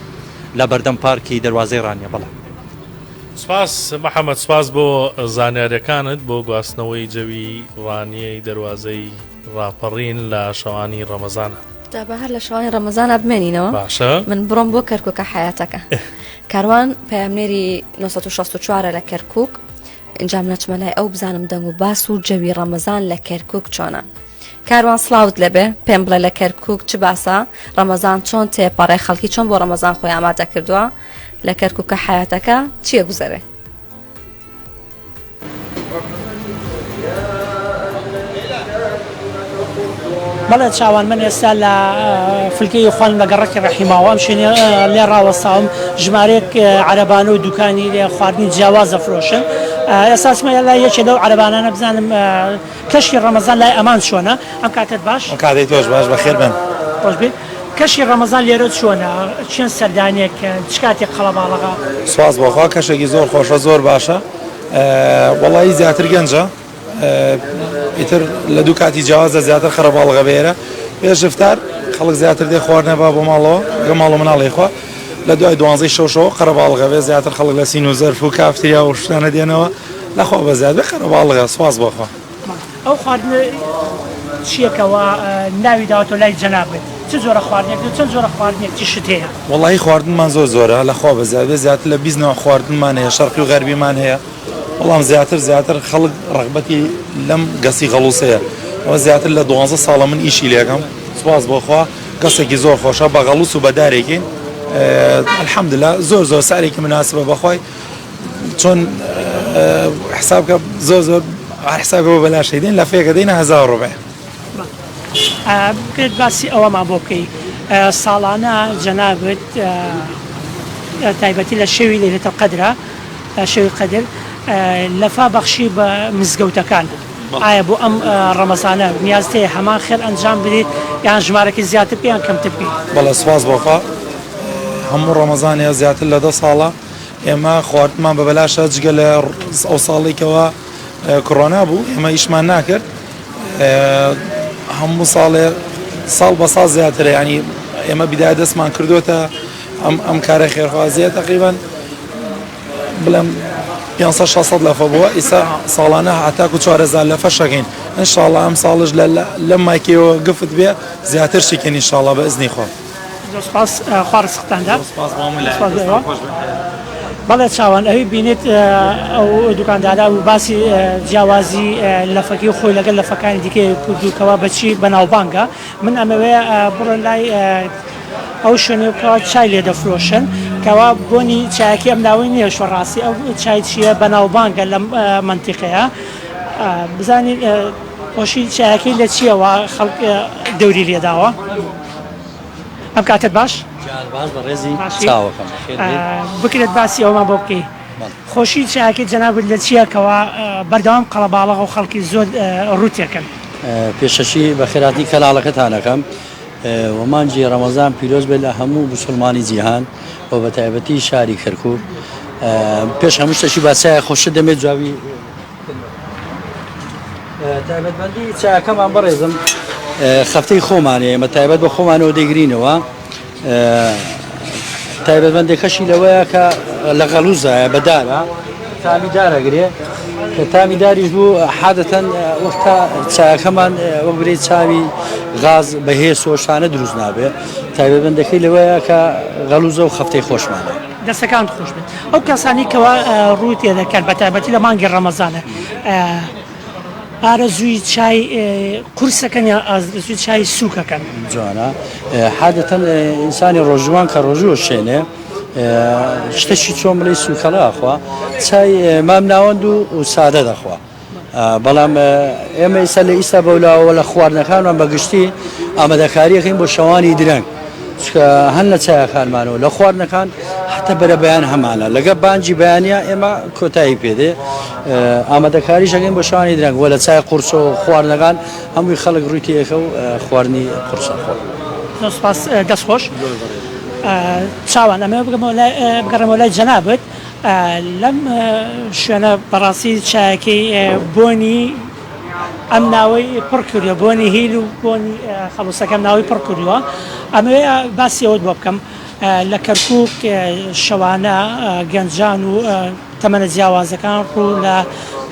لە بەردەم پارکی دەروازەی ڕانیە بەڵێ. سپاس محەمەد سپاس بۆ زانیاریەکانت بۆ گواستنەوەی جەوی ڕانیەی دەروازەی ڕاپەڕین لە شەوانی ڕەمەزانە. جا با هەر لە شەوانی ڕەمەزانا بمێنینەوە باشە من بڕۆم بۆ کەرکوکە حیاتەکە کاروان پەیامنێری 964 لە کەرکک ئینجا من ئەچمە لای ئەو بزانم دەنگ و باس و جەوی ڕەمەزان لە کەرکک چۆنە کاروان سڵاوت لەبێ پێم بڵێ لە کەرکک چ باسە ڕەمەزان چۆن تێپەڕێ خەڵکی چۆن بۆ ڕەمەزان خۆی ئامادە کردووە لە کەرکوکە حیاتەکە چییە گوزەرێ؟ بەڵێ چاوان من ئێستا لە فلکەی خوان لە گەڕەکی ڕەحیماوە ئەم شوێنە لێ ڕاوەستاوم ژمارەیەک عەرەبانە و دوکانی لێ خواردنی جیاواز دەفرۆشن ئێستا چمە لای یەکێ لەو عەرەبانانە بزانم کەشی ڕەمەزان لای ئەمان چۆنە ئەم کاتەت باش ئەم کاتەی تۆش باش بەخێر بن. خۆش بیت کەشی ڕەمەزان لێرە چۆنە چەند سەردانێک چ کاتێک قەڵەباڵغە؟ سوپاس بۆ خوا کەشێکی زۆر خۆشە زۆر باشە وەڵایی زیاتر گەنجە ئیتر لە دوو کاتی جیاوازە زیاتر خەرەباڵغە بێرە پێش افطار خەڵک زیاتر دێ خواردنە با بۆ ماڵەوە لەگە ماڵ و مناڵی خوا لە دوای دوانزەی شەو شەوە قەرەباڵغە بێ زیاتر خەڵک لە سین و زەرف و کافتریا و شتانە دێنەوە لەخوا بە زیاد بێ قەرەباڵغە سواز بۆخوا. ئەو خواردنە چییە کەوا ناوی داوەتەوە لای جەنابت؟ چ جۆرە خواردنێک و چەند جۆرە خواردنێک چ شت هەیە؟ وەڵاهی خواردنمان زۆر زۆرە لەخوا بەزیاد بێ زیاتر لە 20 نەوع خواردنمان هەیە شەرقی و غەربیمان هەیە بەڵام زیاتر زیاتر خەڵک ڕەغبەتی لەم گەسی غەڵوسەیە ئەوە زیاتر لە دوانزە ساڵە من ئیشی لێکەم سوپاس بۆ خوا گەسێکی زۆر خۆشە بە غەڵوس و بە دارێکین الحمدلله زۆر زۆر سعرێکی مناسبە بەخوای چۆن حساب کە زۆر زۆر حساب بۆ بەلاش دێن لە فێکە دەینە هەزار ڕوبع. بکرێت باسی ئەوەمان بۆ بکەی ساڵانە جەنابت تایبەتی لە شەوی لەیلەتە قەدرە شەوی قەدر لەفا بەخشی بە مزگەوتەکان ئایا بۆ ئەم ڕەمەزانە نیازت هەیە هەمان خێر ئەنجام بدەیت یان ژمارەکەی زیاتر بکەی یان کەمتر بکەیت؟ بەڵێ سوپاس بۆ خوا هەموو ڕەمەزانێ زیاتر لە دە ساڵە ئێمە خواردنمان بە بەلاشە جگە لە ئەو ساڵی کەوا کۆرۆنا بوو ئێمە ئیشمان ناکرد هەموو ساڵێ ساڵ بە ساڵ زیاترە ینی ئێمە بیدای دەستمان کردوتە ئەم ئەم کارە خێرخوازیە تقریبان بڵێم 500 600 لەفە بووە ئیسا ساڵانە هەتاکو 4000 لەفە شەکەین انشاءالله ئەم ساڵش لە لەم مایکەوە گفت بێ زیاتر شکێن انشاءالله بە ئزنی خوا. زۆر سپاس خوا ڕزقتان دا. سپاس بۆ هەموو لایەک دەستتان خۆش بێت. بەڵێ چاوان ئەوی بینیت ئەو دوکاندارە و باسی جیاوازی لەفەکەی خۆی لەگەڵ لەفەکانی دیکەی کورد و کەوا بەچی بەناوبانگە من ئەمەوێ بڕۆ لای ئەو شوێنەی کەوا چای لێ دەفرۆشن کەوا بۆنی چایەکی ئەم ناوەی نییە شوە ڕاستی ئەو چای چییە بەناوبانگە لەم مەنتیقەیە بزانین خۆشی چایەکەی لە چییەوە خەڵک دەوری لێداوە. ئەم کاتەت باش. گیان باش بەڕێزی چاوەکەم بەخێر بێی. بکرێت باسی ئەوەمان بۆ بکەی خۆشی چایەکەی جەنابت لە چییە کەوا بەردەوام قەڵەباڵغە و خەڵکی زۆر ڕوو تێکەن؟ پێشەکی بەخێرهاتنی کەناڵەکەتان ئەکەم و مانگی ڕەمەزان پیرۆز بێت لە هەموو موسڵمانی جیهان و بە تایبەتی شاری کەرکوک پێش هەموو شتێکی با چایە خۆشت دەمێت جوابی تایبەتمەندی چاکەمان بەڕێزم خەفتەی خۆمانەیە ئێمە تایبەت بە خۆمانەوە دەیگرینەوە تایبەتمەندەکەشی لەوەیە کە لە غەڵوزایە بەدارە تامی دارەگرێ کە تامی داریش بوو حادەتەن وەختا چاکەمان وەک برێ چاوی غاز بەهێز و شتانە دروست نابێ تایبەتمەندەکەی لەوەیە کە غەڵوزە و خەفتەی خۆشمانە. دەستەکانت خۆش بێت ئەو کەسانەی کەوا ڕوو تێدەکەن بە تایبەتی لە مانگی ڕەمەزانە ئارەزووی چای قورسەکەن یا ئارەزووی چای سووکەکەن؟ جوانە حادەتەن ئینسانی ڕۆژوان کە ڕۆژوو شێنێ شتەکی چۆن بڵێ سوکەڵە ئەخوا چای مام ناوەند و سادە دەخوا. بەڵام ئێمە ئیستا لە ئیستا بەولاوە لە خواردنەکانمان بە گشتی ئامادەکاریەکەین بۆ شەوانی درەنگ چکە هەن لە چایەکانمانەوە لە خواردنەکان حتا بەرەبەیان هەمانە لەگە بانگی بەیانە ئێمە کۆتایی پێدێ ئامادەکاریش ئەکەین بۆ شەوانی درەنگ وە لە چای قورس و خواردنەکان هەمووی خەڵک ڕووی تێیەکە و خواردنی قورسە خۆ. زۆر سوپاس دەست خۆش. چاوان ئەمەوێ بگەمەوە لای بگەڕێمەوە لای جەنابت لەم شوێنە بەڕاستی چایەکەی بۆنی ئەم ناوەی پڕ کردووە بۆنی هیل و بۆنی خەڵوسەکەم ناوەی پڕ کردووە ئەمەوێ باسی ئەوەت بۆ بکەم لە کەرکک شەوانە گەنجان و تەمەنە جیاوازەکان ڕوو لە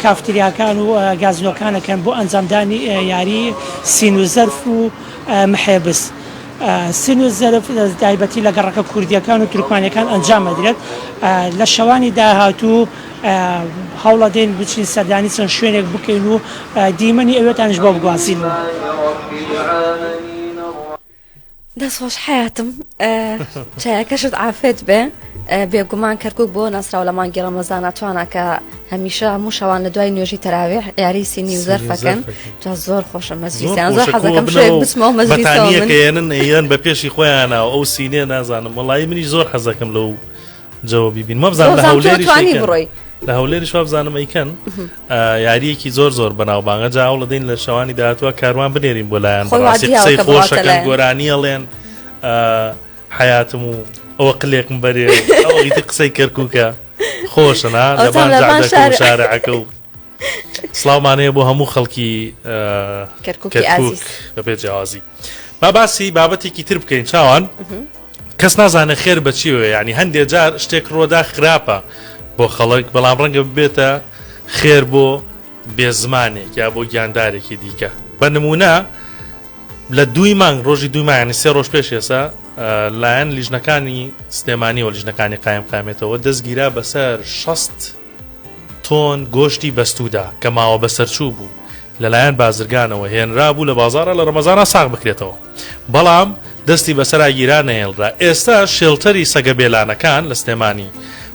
کافتریاکان و گازینۆکان ئەکەن بۆ ئەنجامدانی یاری سین و زەرف و محێبس. سین و زەرف تایبەتی لە گەڕەکە کوردییەکان و تورکمانییەکان ئەنجام ئەدرێت. لە شەوانی داهاتوو هەوڵەدەین بچین سەردانی چەند شوێنێک بکەین و دیمەنی ئەوێتانیش بۆ بگوازینەوە. دەست خۆش حەیاتم چایەکەشت عافێت بێ بێگومان کەرکک بۆ ناسراو لە مانگی ڕەمەزانە توانا کە هەمیشە هەموو شەوان لە دوای نوێژی تەراویح یاری سینی و زەرفەکەن جا زۆر خۆشە مەجلیسیان زۆر حەزەکەم شوێک بچمەوە مەجلیسەوە من. بەتانیەکەیەنن ئەیەن بە پێشی خۆیانە و ئەو سینێ نازانم وەڵایی منیش زۆر حەزەکەم لەو جەوە بیبین وابزانم لە وابزانم تۆ هەولێریش توانی ئەیکەن. بڕۆی. لە هەولێریش وابزانم ئەیکەن یاریەکی زۆر زۆر بەناوبانگە جا هەوڵەدەین لە شەوانی داهاتوە کاروان بنێرین بۆ لایەن خۆی بەڕاستی وادیاوە قسەی کە بڕواتە خۆشەکەن لایەن. گۆرانی ئەڵێن حەیاتم و ئەوە قلێکم بەرێ و ئەوە ئیتر قسەی کەرکووکە خۆشە نا ئەوتام لەبان لەبان جادەکە و شار. شارعەکە و سڵاومان هەیە بۆ هەموو خەڵکی کەرکووکی کەرکووک ئازیز. بەبێ جیاوازی با باسی بابەتێکی تر بکەین چاوان کەس نازانێت خێر بە چیەوە یعنی هەندێ جار شتێک ڕۆدا خراپە بۆ خەڵک بەڵام ڕەنگە ببێتە خێر بۆ بێزمانێک یا بۆ گیاندارێکی دیکە بە نمونە لە دووی مانگ ڕۆژی دووی مانگ سێ ڕۆژ پێش ئێسا لایەن لیژنەکانی سلێمانی و لیژنەکانی قایم قامێتەوە دەستگیرا بەسەر 6 تۆن گۆشتی بەستوودا کە ماوە بەسەرچوو بوو لەلایەن بازرگانەوە هێنرابوو لە بازاڕا لە ڕەمەزانا ساغ بکرێتەوە بەڵام دەستی بەسەرا گیرا نەهێڵرا ئێستا شێڵتەری سەگە بێلانەکان لە سلێمانی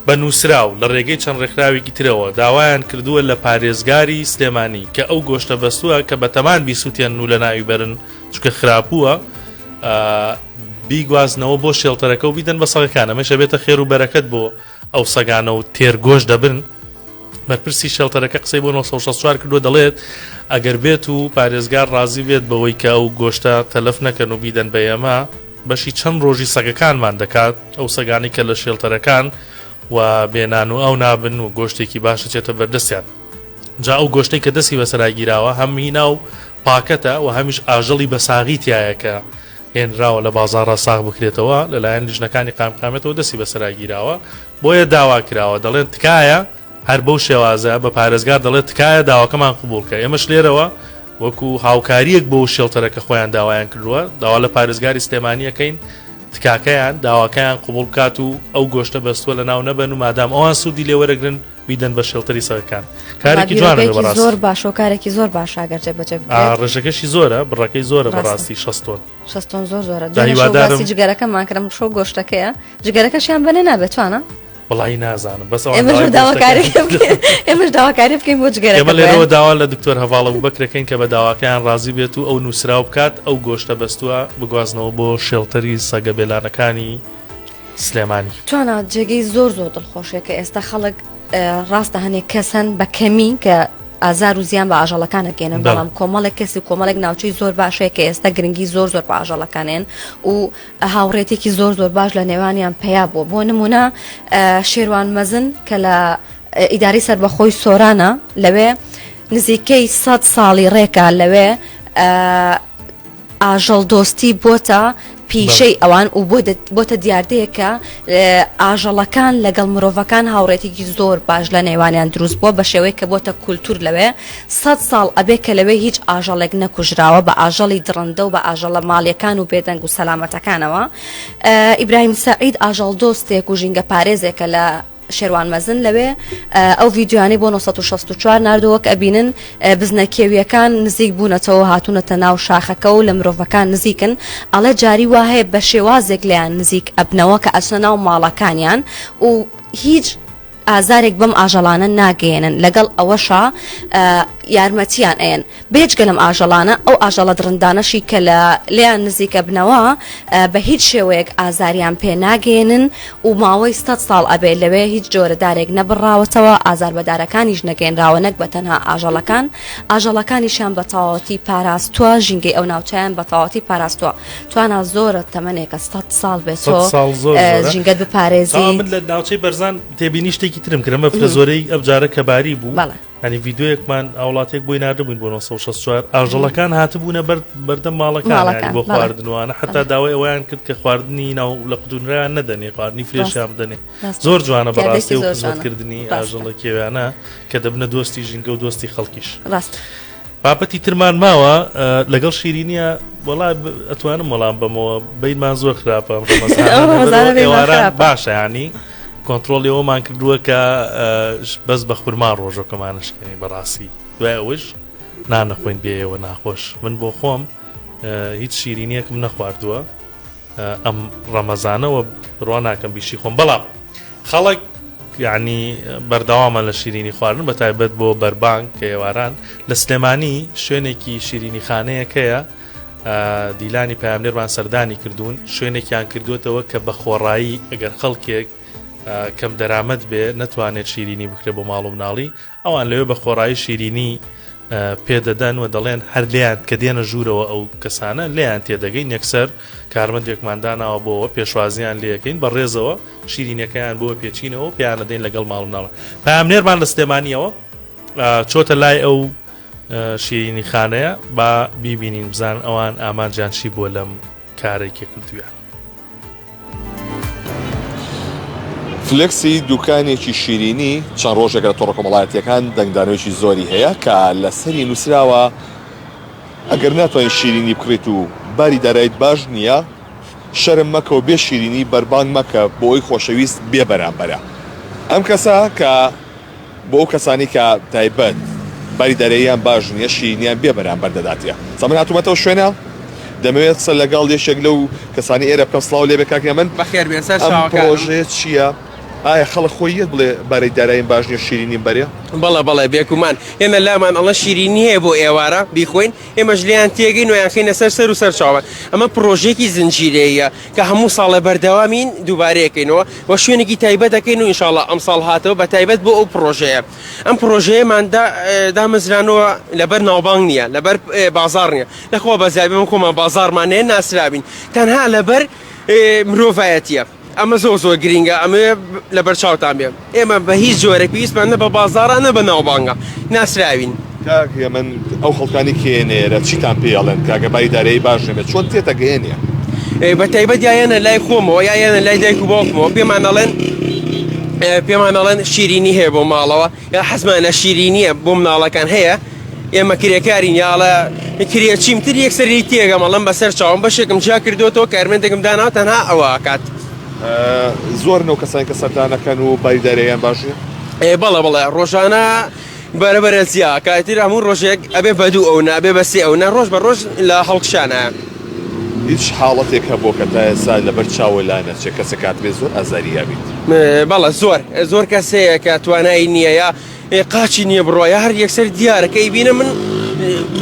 بە نووسراو لە ڕێگەی چەند ڕێکخراوێکی ترەوە داوایان کردووە لە پارێزگاری سلێمانی کە ئەو گۆشتە بەستووە کە بەتەمان بیسووتێنن و لەناوی بەرن چونکە خراپووە بیگوازنەوە بۆ شێڵتەرەکە و بیدەن بە سەگەکان ئەمەش ئەبێتە خێر و بەرەکەت بۆ ئەو سەگانە و تێر گۆشت دەبن. بەرپرسی شێڵتەرەکە قسەی بۆ 964 کردووە دەڵێت ئەگەر بێت و پارێزگار ڕازی بێت بەوەی کە ئەو گۆشتە تەلەف نەکەن و بیدەن بە ئێمە بەشی چەند ڕۆژی سەگەکانمان دەکات ئەو سەگانەی کە لە شێڵتەرەکان و بێنان و ئەو نابن و گۆشتێکی باش دەچێتە بەردەستیان جا ئەو گۆشتەی کە دەستی بەسەرا گیراوە هەم هینا و پاکەتە و هەمیش ئاژەڵی بەساغی تایە کە هێنراوە لە بازاڕا ساغ بکرێتەوە، لەلایەن لیژنەکانی قایمقامیەتەوە دەستی بەسەرا گیراوە، بۆیە داوا کراوە، دەڵێن تکایە هەر بەو شێوازە بە پارێزگار دەڵێت تکایە داواکەمان قبوڵ کە، ئێمەش لێرەوە وەکو هاوکارییەک بۆ شێڵتەرە کە خۆیان داوایان کردووە، داوا لە پارێزگاری سلێمانی ئەکەین تکاکەیان، داواکەیان قبوڵ بکات و ئەو گۆشتە بەستووە لەناو نەبەن و مادام ئەوان سوودی لێ وەرەگرن بیدەن بە شێڵتەری سەگەکان. کارێکی جوانە بێ بەڕاستی. زۆر باشە و کارێکی زۆر باشە گەر جێبەجێ بکرێت. ڕێژەکەشی زۆرە، بڕەکەی زۆرە بەڕاستی 60 تۆن. 60 تۆن زۆر زۆرە. دوێنێ شەو باسی جگەرەکەمان کرد، ئەمڕۆ شەو گۆشتەکەیە. جگەرەکەشیان بەنێ نابێت چوانە؟ وەڵایی نازانم بەس ئەوان ئێمەش داوای داواکاری گۆشتەکەیان بکەین. ئێمەش داواکاری بکەین بۆ جگەرەکە ئێمە لێرەوە بۆیان. داوا لە دکتۆر هەڤاڵ ئەبوبەکرەکەین کە بە داواکەیان ڕازی بێت و ئەو نووسراو بکات ئەو گۆشتە بەستووە بگوازنەوە بۆ شێڵتەری سەگە بێلانەکانی سلێمانی. توانا جێگەی زۆر زۆر دڵخۆشیە کە ئێستا خەڵک ڕاستە هەنێک کەس هەن بە کەمی کە ئازار و زیان بە ئاژەڵەکان ئەگەێنن بەڵام کۆمەڵێک کەسی و کۆمەڵێک ناوچەی زۆر باشەیە کە ئێستا گرنگی زۆر زۆر بە ئاژەڵەکانێن و هاوڕێتێکی زۆر زۆر باش لە نێوانیان پەیا بووە بۆ نمونە شێروان مەزن کە لە ئیداری سەربەخۆی سۆرانە لەوێ نزیکەی سە ساڵی ڕێکە لەوێ ئاژەڵدۆستی بۆتە پیشەی ئەوان و بۆتە دیاردەیەک کە ئاژەڵەکان لەگەڵ مرۆڤەکان هاوڕێتێکی زۆر باش لە نێوانیان دروست بووە بە شێوەیەک کە بۆتە کولتور لەوێ سەد ساڵ ئەبێ کە لەوێ هیچ ئاژەڵێک نەکوژراوە بە ئاژەڵی دڕندە و بە ئاژەڵە ماڵیەکان و بێدەنگ و سەلامەتەکانەوە ئیبراهیم سەعید ئاژەڵدۆستێک و ژینگەپارێزێکە لە شێروان مەزن لەوێ ئەو ڤیدیۆیانەی بۆ 964 ناردووە وەک ئەبینن بزنە کێویەکان نزیک بوونەتەوە هاتوونەتە ناو شاخەکە و لە مرۆڤەکان نزیکن ئەڵێ جاری وا هەیە بە شێوازێک لێیان نزیک ئەبنەوە کە ئەچنە ناو ماڵەکانیان و هیچ ئازارێک بەم ئاژەڵانە ناگەیەنن لەگەڵ ئەوەشا. یارمەتیان ئەیەن. بێجگە لەم ئاژەڵانە، ئەو ئاژەڵە دڕندانەشی کە لە لێیان نزیک ئەبنەوە بە هیچ شێوەیەک ئازاریان پێ ناگەیەنن و ماوەی سەت ساڵ ئەبێ لەوێ هیچ جۆرە دارێک نەبڕاوەتەوە، ئازار بە دارەکانیش نەگەیەنراوە نەک بە تەنها ئاژەڵەکان، ئاژەڵەکانیشیان بە تەواوەتی پاراستووە، ژینگەی ئەو ناوچەیان بە تەواوەتی پاراستووە. توانا زۆرە تەمەنێکە سەت ساڵ بێ تۆ ساڵ زۆر زۆرە. ژینگەت بپارێزی. تاوا من لە ناوچەی بەرزان تێبینی شتێکی ترم کرد، ئەم بەفرە زۆرەی ئەمجارە کە باری بوو، بەڵێ. یانی ڤیدیۆیەکمان هاوڵاتیەک بۆی ناردبووین بۆ 964 ئاژەڵەکان هاتبوونە بەر بەردەم ماڵەکان ماڵەکان، یانی بۆ بەڵێ. خواردنوانە حتا داوای ئەوەیان کرد کە خواردنی ناو لە قوتونرایان نەدەنێ خواردنی فرێشیان بدەنێ ڕاستە. زۆر جوانە دیاردەیەکی بەڕاستی و زۆر جوانە. خزمەتکردنی ڕاستە. ئاژەڵە کێویانە کە دەبنە دۆستی ژینگە و دۆستی خەڵکیش ڕاستە. بابەتی ترمان ماوە لەگەڵ شیرینیە وەڵا ئەتوانم وەڵام بەمەوە بینمان زۆر خراپە ئەم ڕەمەزانە. ئەم ڕەمەزانە بینمان ئێواران خراپە. باشە ینی کۆنتترۆلی ئەومان کردووە کە بەس بە خورما ڕۆژەکەمان شکێنی بەڕاستی دوای ئەوش نانەخۆین بێ ئێوە ناخۆش من بۆ خۆم هیچ شیرینیەکم نەخواردووە ئەم ڕەمەزانەوە بڕوا ناکەم بیشی خۆم بەڵام خەڵک یعنی بەردەوامە لە شیرینی خواردن بە تایبەت بۆ بەربانگ کە ئێواران لە سلێمانی شوێنێکی شیرینی خانەیەکەیە دیلانی پامنێرمان سەردانی کردوون شوێنێکیان کردوێتەوە کە بە خۆڕایی ئەگەر خەڵکێک کەم دەرامەت بێ نەتوانێت شیرینی بکرێت بۆ ماڵ و مناڵی ئەوان لەوێ بە خۆڕایی شیرینی پێدەدەن و دەڵێن هەر لێیان کە دێنە ژوورەوە ئەو کەسانە لێیان تێدەگەین یەکسەر کارمەندێکمان داناوە بۆەوە پێشوازیان لێەکەین بە ڕێزەوە شیرینەکەیان بۆ پێچینەوە پێیان دەدەین لەگەڵ ماڵ مناڵە پامنێرمان لە سلێمانیەوە چۆتە لای ئەو شیرینی خانەیە با بیبینین بزان ئەوان ئامانجیان چی بووە لەم کارێک کە کردویان. فلێکسی دوکانێکی شیرینی چەند ڕۆژێکە لە تۆڕە کۆمەڵایەتییەکان دەنگدانەوەیەکی زۆری هەیە کە لەسەری نووسراوە ئەگەر ناتوانیت شیرینی بکڕیت و باری دارایت باش نییە شەرم مەکە و بێ شیرینی بەربانگ مەکە بۆ ئەوی خۆشەویست بێ بەرامبەرە ئەم کەسە کە بۆ ئەو کەسانەی کە تایبەت باری داراییان باش نییە شیرینیان بێ بەرامبەر دەداتێ. جا من هاتوومەتەوە شوێنە دەمەوێت قسە لەگەڵ یەکێک لەو کەسانەی ئێرە بکەم سڵاو لێبێ کاک هێمن. بەخێر بێن سەر ئەم چاوەکانم. پڕۆژەیە چییە؟ ئایا خەڵک خۆی یەت بڵێ باری داراییم باش نییە شیرینیم بەرێ؟ بەڵێ بەڵێ بێگومان ئێمە لامان ئەڵێن شیرینی هەیە بۆ ئێوارە بیخۆین ئێمەش لێیان تێگەین و یانخەینە سەر سەر و سەر چاوان ئەمە پڕۆژەیەکی زنجیرەییە کە هەموو ساڵێ بەردەوامین دووبارەیەکەینەوە و شوێنێکی تایبەت دەکەین و ئینشاڵا ئەمساڵ هاتەوە بە تایبەت بۆ ئەو پڕۆژەیە ئەم پڕۆژەیەمان دامەزرانەوە لەبەر ناوبانگ نییە لەبەر بازاڕ نییە لەخوا بەزیابێ من خۆمان بازاڕمان هەیە ناسرابین تەنها لەبەر مرۆڤایەتیە ئەمە زۆر زۆر گرینگە ئەمەوێ لەبەر چاوتان بێ ئێمە بە هیچ جۆرێک پێویستمان نە بە بازاڕە نە بە ناوبانگە ناسراوین. کاک هێمن ئەو خەڵکانی کە یەنە ئێرە چیتان پێ ئەڵێن کە ئەگەر باری دارایی باش نەبێت چۆن تێتەگەیەنێ؟ بە تایبەت یا یەنە لای خۆمەوە یا یەنە لای دایک و باوکمەوە پێمان ئەڵێن پێمان ئەڵێن شیرینی هەیە بۆ ماڵەوە یا حەزمان لە شیرینیە بۆ مناڵەکان هەیە ئێمە کرێکارین یاڵە کرێچیم تر یەکسەر لێی تێگەم ئەڵێم بەسەر چاوم بەشێکم جیا کردوەوە کارمەندێکم داناوە تەنها ئەوە ئەکات. زۆرن ئەو کەسانی کە سەردانەکەن و باری داراییان باش نیە؟ بەڵێ بەڵێ ڕۆژانە بەرە بەرە زیا کاتر هەموو ڕۆژێک ئەبێ بە دوو ئەو نابێ بە سێ ئەو نە ڕۆژ بە ڕۆژ لە هەڵکشانە. هیچ حاڵەتێک هەبووە کە تا ئێستا لەبەر چاوە لا نەچێ کەسێک هاتبێ زۆر ئازاری یابیت؟ بەڵێ زۆر زۆر کەس هەیە کە توانای نییە یا قاچی نییە بڕوا یا هەر یەکسەر دیارە کە ئەیبینە من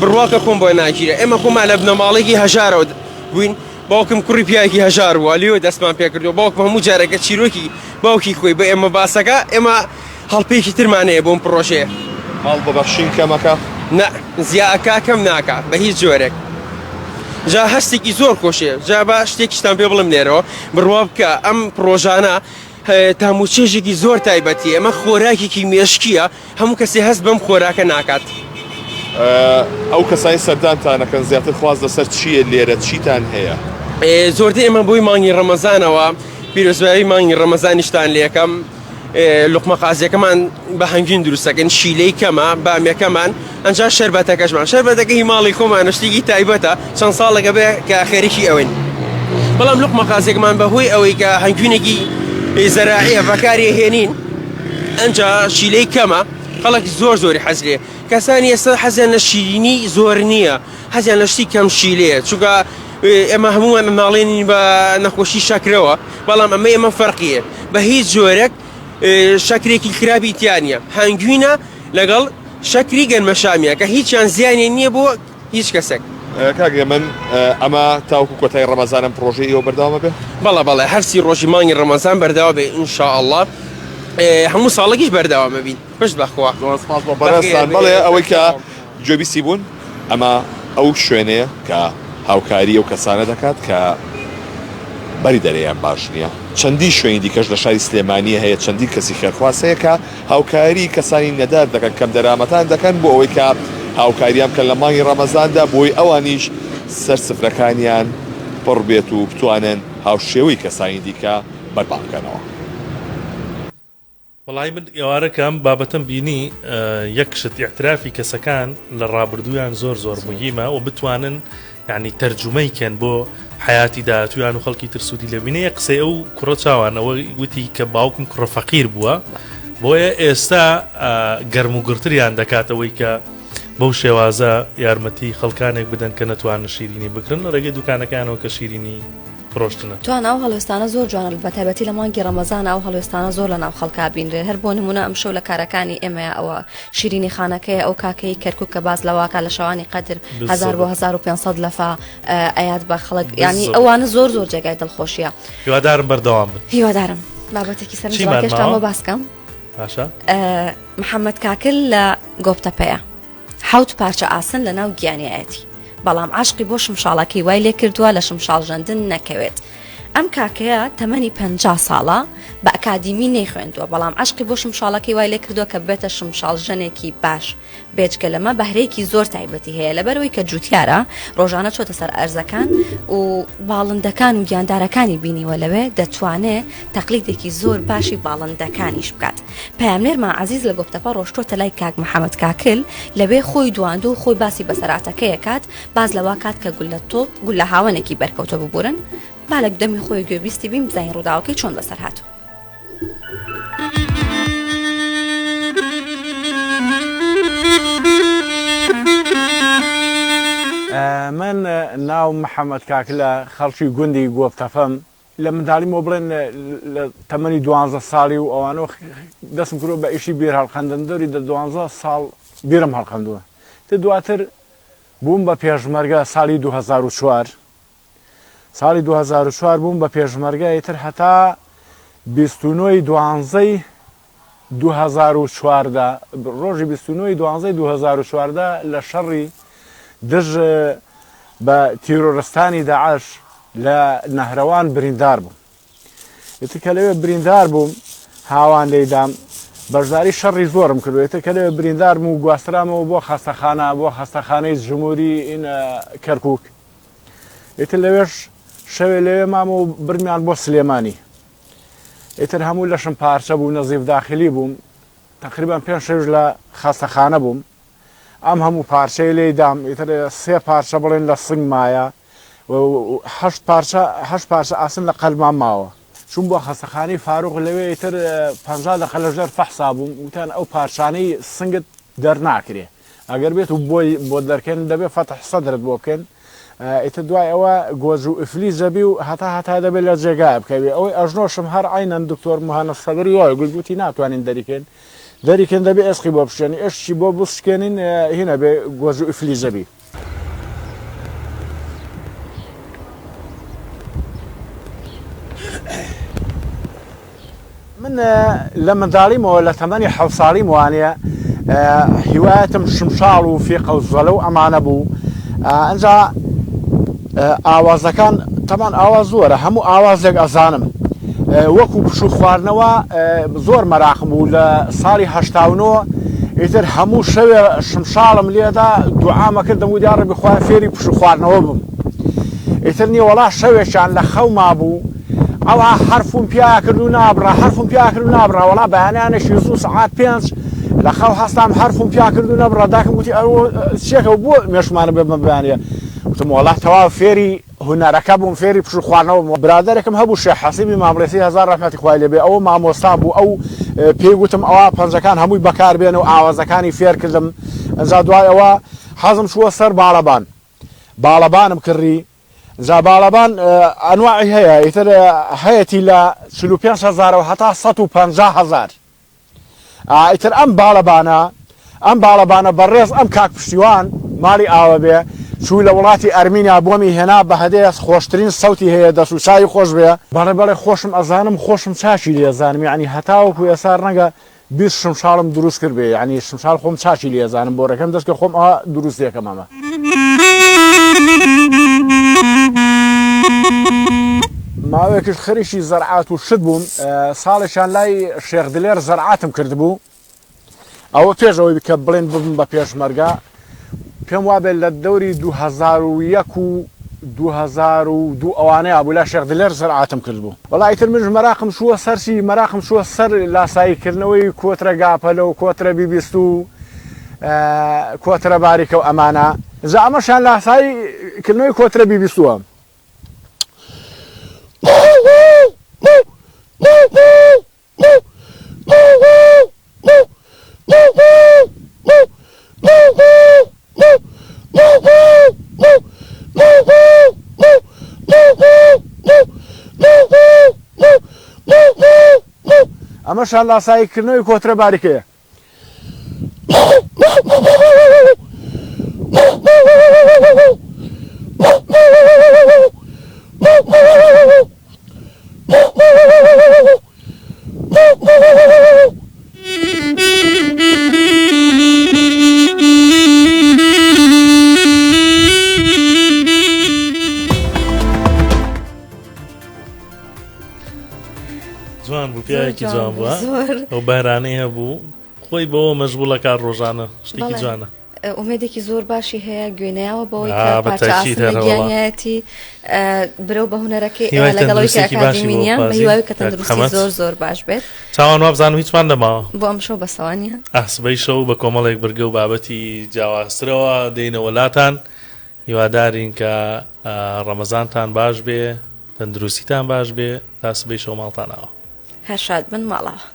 بڕواکە خۆم بۆ ناگیرێ ئێمە خۆمان لە بنەماڵەیەکی هەژارەوە بووین باوکم کوڕی پیاوێکی هەژار بووە لێوە دەستمان پێکردووە باوکم هەموو جارێکە چیرۆکی باوکی خۆی بە ئێمە باسەکە ئێمە هەڵپێکی ترمان هەیە بۆم پڕۆژەیە. ماڵ بە بەخشین کەمەکە؟ نا زیا ئەکا کەم ناکا بە هیچ جۆرێک جا هەستێکی زۆر خۆشێ جا با شتێکیشتان پێ بڵێم لێرەوە بڕوا بکە ئەم پڕۆژانە تام و چێژێکی زۆر تایبەتی ئەمە خۆراکێکی مێشکیە هەموو کەسێ هەست بەم خۆراکە ناکات. ئەو کەسانی سەردانتان ئەکەن زیاتر خواست لەسەر چییە لێرە چیتان هەیە؟ زۆرتر ئێمە بۆی مانگی ڕەمەزانەوە پیرۆزبایی مانگی ڕەمەزانیشتان لێکەم لوقمە قازیەکەمان بە هەنگوین دروستەکەن شیلەی کەمە بامیەکەمان ئەنجا شەربەتەکەشمان شەربەتەکە هی ماڵی خۆمانە شتێکی تایبەتە چەند ساڵێکە بێ کە خەریکی ئەوەین بەڵام لوقمە قازیەکەمان بە هۆی ئەوەی کە هەنگوینێکی زەراعیە بەکاری هێنین ئەنجا شیلەی کەمە خەڵک زۆر زۆری حەز لێ کەسانی ئێستا حەزیان لە شیرینی زۆر نییە حەزیان لە شتی کەم شیلەیە چونکە ئێمە هەموومان ئەناڵێنین بە نەخۆشی شەکرەوە بەڵام ئەمە ئێمە فەرقیە بە هیچ جۆرێک شەکرێکی خراپی تیا نییە هەنگوینە لەگەڵ. شەکری گەنمەشامیە کە هیچیان زیانی نییە بۆ هیچ کەسێک. کاک هێمن ئەمە تاوەکو کۆتایی ڕەمەزان ئەم پڕۆژەی ئێوە بەردەوام ئەبێ؟ بەڵێ بەڵێ هەر سی ڕۆژی مانگی ڕەمەزان بەردەوام بێ ان شاء اللە هەموو ساڵێکیش بەردەوام ئەبین پشت بەخوا. زۆر سپاس بۆ بەڕێزتان. بەڵێ ئەوەی کە گوێبیستی بوون ئەمە ئەو شوێنەیە کە هاوکاری ئەو کەسانە دەکات کە بەری دەرێیان باش نییە. چەندین شوێنی دیکەش لە شاری سلێمانی هەیە چەندین کەسی خێرخواز هەیە کە هاوکاری کەسانی نەدار دەکەن کەمدەرامەتان دەکەن بۆ ئەوەی کە هاوکاریان بکەن لە مانگی ڕەمەزاندا بۆی ئەوانیش سەر سفرەکانیان پڕ بێت و بتوانن هاوشێوەی کەسانی دیکە بەرپا بکەنەوە. وەڵایی من ئێوارە کە ئەم بابەتەم بینی یەک شت ئیعترافی کەسەکان لە ڕابردوویان زۆر زۆر مهیمە و بتوانن یعنی تەرجومەی کەن بۆ حیاتی داهاتویان و خەڵکی تر سوودی لێ بینێ قسەی ئەو کوڕە چاوان ئەوە وتی کە باوکم کوڕە فەقیر بووە بۆیە ئێستا گەرم و گڕتریان دەکاتەوەی کە بەو شێوازە یارمەتی خەڵکانێک بدەن کە نەتوانن شیرینی بکرن لە ڕێگەی دوکانەکانەوە کە شیرینی فرۆشتنە. توانا ئەو هەڵوێستانە زۆر جوانە بەتایبەتی لە مانگی ڕەمەزانا ئەو هەڵوێستانە زۆر لە ناو خەڵکا بینرێن هەر بۆ نمونە ئەمشەو لە کارەکانی ئێمەیە ئەوە شیرینی خانەکەیە ئەو کاکەی کەرکوک کە باس لەواکا لە شەوانی قەدر 1000 بۆ 1500 لەفا ئەیات بە خەڵک ینی ئەوانە زۆر زۆر جێگای دڵخۆشیە هیوادارم بەردەوام بن هیوادارم بابەتێکی سەرنجڕاکێشتان بۆ باسکەم باشە محەممەد کاکل لە گۆپتەپەیە حەوت پارچە ئاسن لە ناو گیانیایەتی، بەڵام عەشقی بۆ شمشاڵەکەی وای لێکردووە لە شمشاڵ ژەندن نەکەوێت. ئەم کاکەیە تەمەنی 50 ساڵە، بە ئەکادیمی نەیخوێندووە، بەڵام عەشقی بۆ شمشاڵەکەی وای لێکردووە کە ببێتە شمشاڵ ژەنێکی باش. بێجگە لەمە بەهرەیەکی زۆر تایبەتی هەیە، لەبەرئەوەی کە جووتیارە، ڕۆژانە چۆتە سەر ئەرزەکان و باڵندەکان و گیاندارەکانی بینیوە لەوێ، دەتوانێ تەقلیدێکی زۆر باشی باڵندەکانیش بکات. پەیامنێرمان عەزیز لە گۆپتەپە ڕۆشتووەتە لای کاک محەمەد کاکل، لەوێ خۆی دواندوو و خۆی باسی بەسەراتەکەی ئەکات، باس لەوە کات کە گوللە تۆپ، گوللە هاوەنێکی بەرکەوتوە ببورن، با لە دەمی خۆی گوێبیستی بین بزانین ڕووداوەکەی چۆن بەسەر هاتووە. من ناوم محەمەد کاکلە، خەڵکی گوندی گۆپتەپەم، لە منداڵیمەوە بڵێن لە تەمەنی دوانزە ساڵی و ئەوانەوە دەستم کردووە بە ئیشی بیر هەڵقەندن دەوری دە دوانزە ساڵ بیرم هەڵقەندووە تر دواتر بووم بە پێشمەرگە ساڵی 2004 ساڵی 2004 بووم بە پێشمەرگە ئیتر هەتا 29 دوانزەی 2014 ڕۆژی 29 دوانزەی 2014 لە شەڕی دژ بە تیرۆرستانی داعش لە نەهرەوان بریندار بووم. ئیتر کە لەوێ بریندار بووم هاوان لێیدام بەشداری شەڕی زۆرم کردو ئیتر کە لەوێ بریندار بووم و گواسترامەوە بۆ خەستەخانە بۆ خەستەخانەی جمهوری کەرکوک ئیتر لەوێش شەوێ لەوێ مام و برمیان بۆ سلێمانی ئیتر هەموو لەشم پارچە بوو نەزیف داخلی بووم تقریبا پێنج شەویش لە خەستەخانە بووم ئەم هەموو پارچەی لێی دام ئیتر سێ پارچە بڵێن لە سنگ مایە و هەشت پارچە هەشت پارچە ئاسن لە قەلما ماوە. چووم بۆ خەستەخانەی فاروق لەوێ ئیتر 50 دەقە لە ژێر فەحسا بووم وتیان ئەو پارچانەی سنگت دەرناکرێ ئەگەر بێت و بۆی بۆت دەرکەن دەبێ فەتح سەدرت بۆ بکەن ئیتر دوای ئەوە گۆج و ئیفلیج دەبی و هەتا هەتایە دەبێت لە جێگایە بکەوی ئەوەی ئەژنۆشم هەر عەینەن دکتۆر موهەنەد سەبری وای گوت گوتی ناتوانین دەریکەین دەریکەین دەبێ ئێسقی بۆ بشکێنین ئێسکی بۆ بشکێنین هینە بێ گۆج و ئیفلیج دەبی. من لە منداڵیمەوە لە تەمەنی حەوت ساڵیم وانە هیوایەتم شمشاڵ و فیقە و زەلە و ئەمانە بوو ئەنجا ئاوازەکان تەمان ئاواز زۆرە هەموو ئاوازێک ئەزانم وەکو پشوو خواردنەوە زۆر مەراقم بوو لە ساڵی 89 ئیتر هەموو شەوێ شمشاڵم لێدا دوعامە کردم و دیاڕە بخوای فێری پشوو خواردنەوە بم ئیتر نیە وەڵا شەوێکیان لە خەوما بوو ئەوها حەرفم پیا کرد و نابڕا حەرفم پیا کرد و نابڕا وەڵا بەیانیانێکی زوو سەعات پێنج لە خەو هەستام حەرفم پیا کرد و نەبڕا داکم گوتی ئەوە چیەکە و بۆ مێشمانە بێ بە بەیانیە وتم وەڵا تەواو فێری هونەرەکە بووم فێری پشوو خواردنەوە بووم برادەرێکم هەبوو شێخ حەسیبی مامڵێسی هەزار ڕەحمەتی خوای لێ بێ ئەوە مامۆستا بوو ئەو پێی گوتم ئەوە پەنجەکان هەمووی بەکار بێنە و ئاوازەکانی فێر کردم ئەنجا دوای ئەوە حەزم چووە سەر باڵەبان باڵەبانم کڕی جا باڵەبان ئەنواعی هەیە ئیتر هەیەتی لە 45 هەزارەوە هەتا 150 هەزار ئیتر ئەم باڵەبانە ئەم باڵەبانە بەڕێز ئەم کاک پشتیوان ماڵی ئاوە بێ چوو لە وڵاتی ئەرمینیا بۆمی هێنا بە هەدەیە خۆشترین سەوتی هەیە دەس و چاوی خۆش بێ. بەڵێ بەڵێ خۆشم ئەزانم خۆشم چاکی لێ ئەزانم یەعنی هەتاوەکو ئێستا ڕەنگە 20 شمشاڵم دروست کرد بێ یەعنی شمشاڵ خۆم چاکی لێ ئەزانم بۆرەکەم دەست کرد خۆم ئەوە دروست دەکەم ئەمە. ماوەیەکیش خەریکی زەرعات و شت بووم ساڵێکیان لای شێخ دلێر زەرعاتم کردبوو ئەوە پێش ئەوەی کە بڵێن ببم بە پێشمەرگە پێم وابێت لە دەوری 2001 و 2002 ئەوانەیە بوو لای شێخ دلێر زەرعاتم کردبوو وەڵا ئیتر منش مەراقم چووە سەر چی مەراقم چووە سەر لاسایی کردنەوەی کۆترە گاپەلە و کۆترە بی 20 و کۆترە باریکە و ئەمانە جا ئەمەشیان لاسایی کردنەوەی کۆترە بی بیستووە. ئەمەشان لاسایی کردنەوەی کۆترە باریکەیە. جوان بوو پیاوێکی جوان بوو ئەو بارانەی هەبوو خۆی بەوە مەشغوڵە کار ڕۆژانە شتێکی جوانە ئومێدێکی زۆر باشی هەیە گوێنیاوە بەوەی پارچەتی برەو بە هوەرەکەی لەگەڵەوەی کە ئەکادیمینە بە هیوای کە تەندروستی زۆر زۆر باش بێت چاوان وابزانم هیچمان نەماوە بۆ ئەم شەو بەسەوانە ئاسبەی شەو بە کۆمەڵێک برگە و بابەتی جیاوازترەوە دێینەوە لاتان هیوادارین کە ڕەمەزانتان باش بێ تەندروستیتان باش بێ تا سبەی شەو ماڵتان ئاوا. هەر شاد بن ماڵاوا.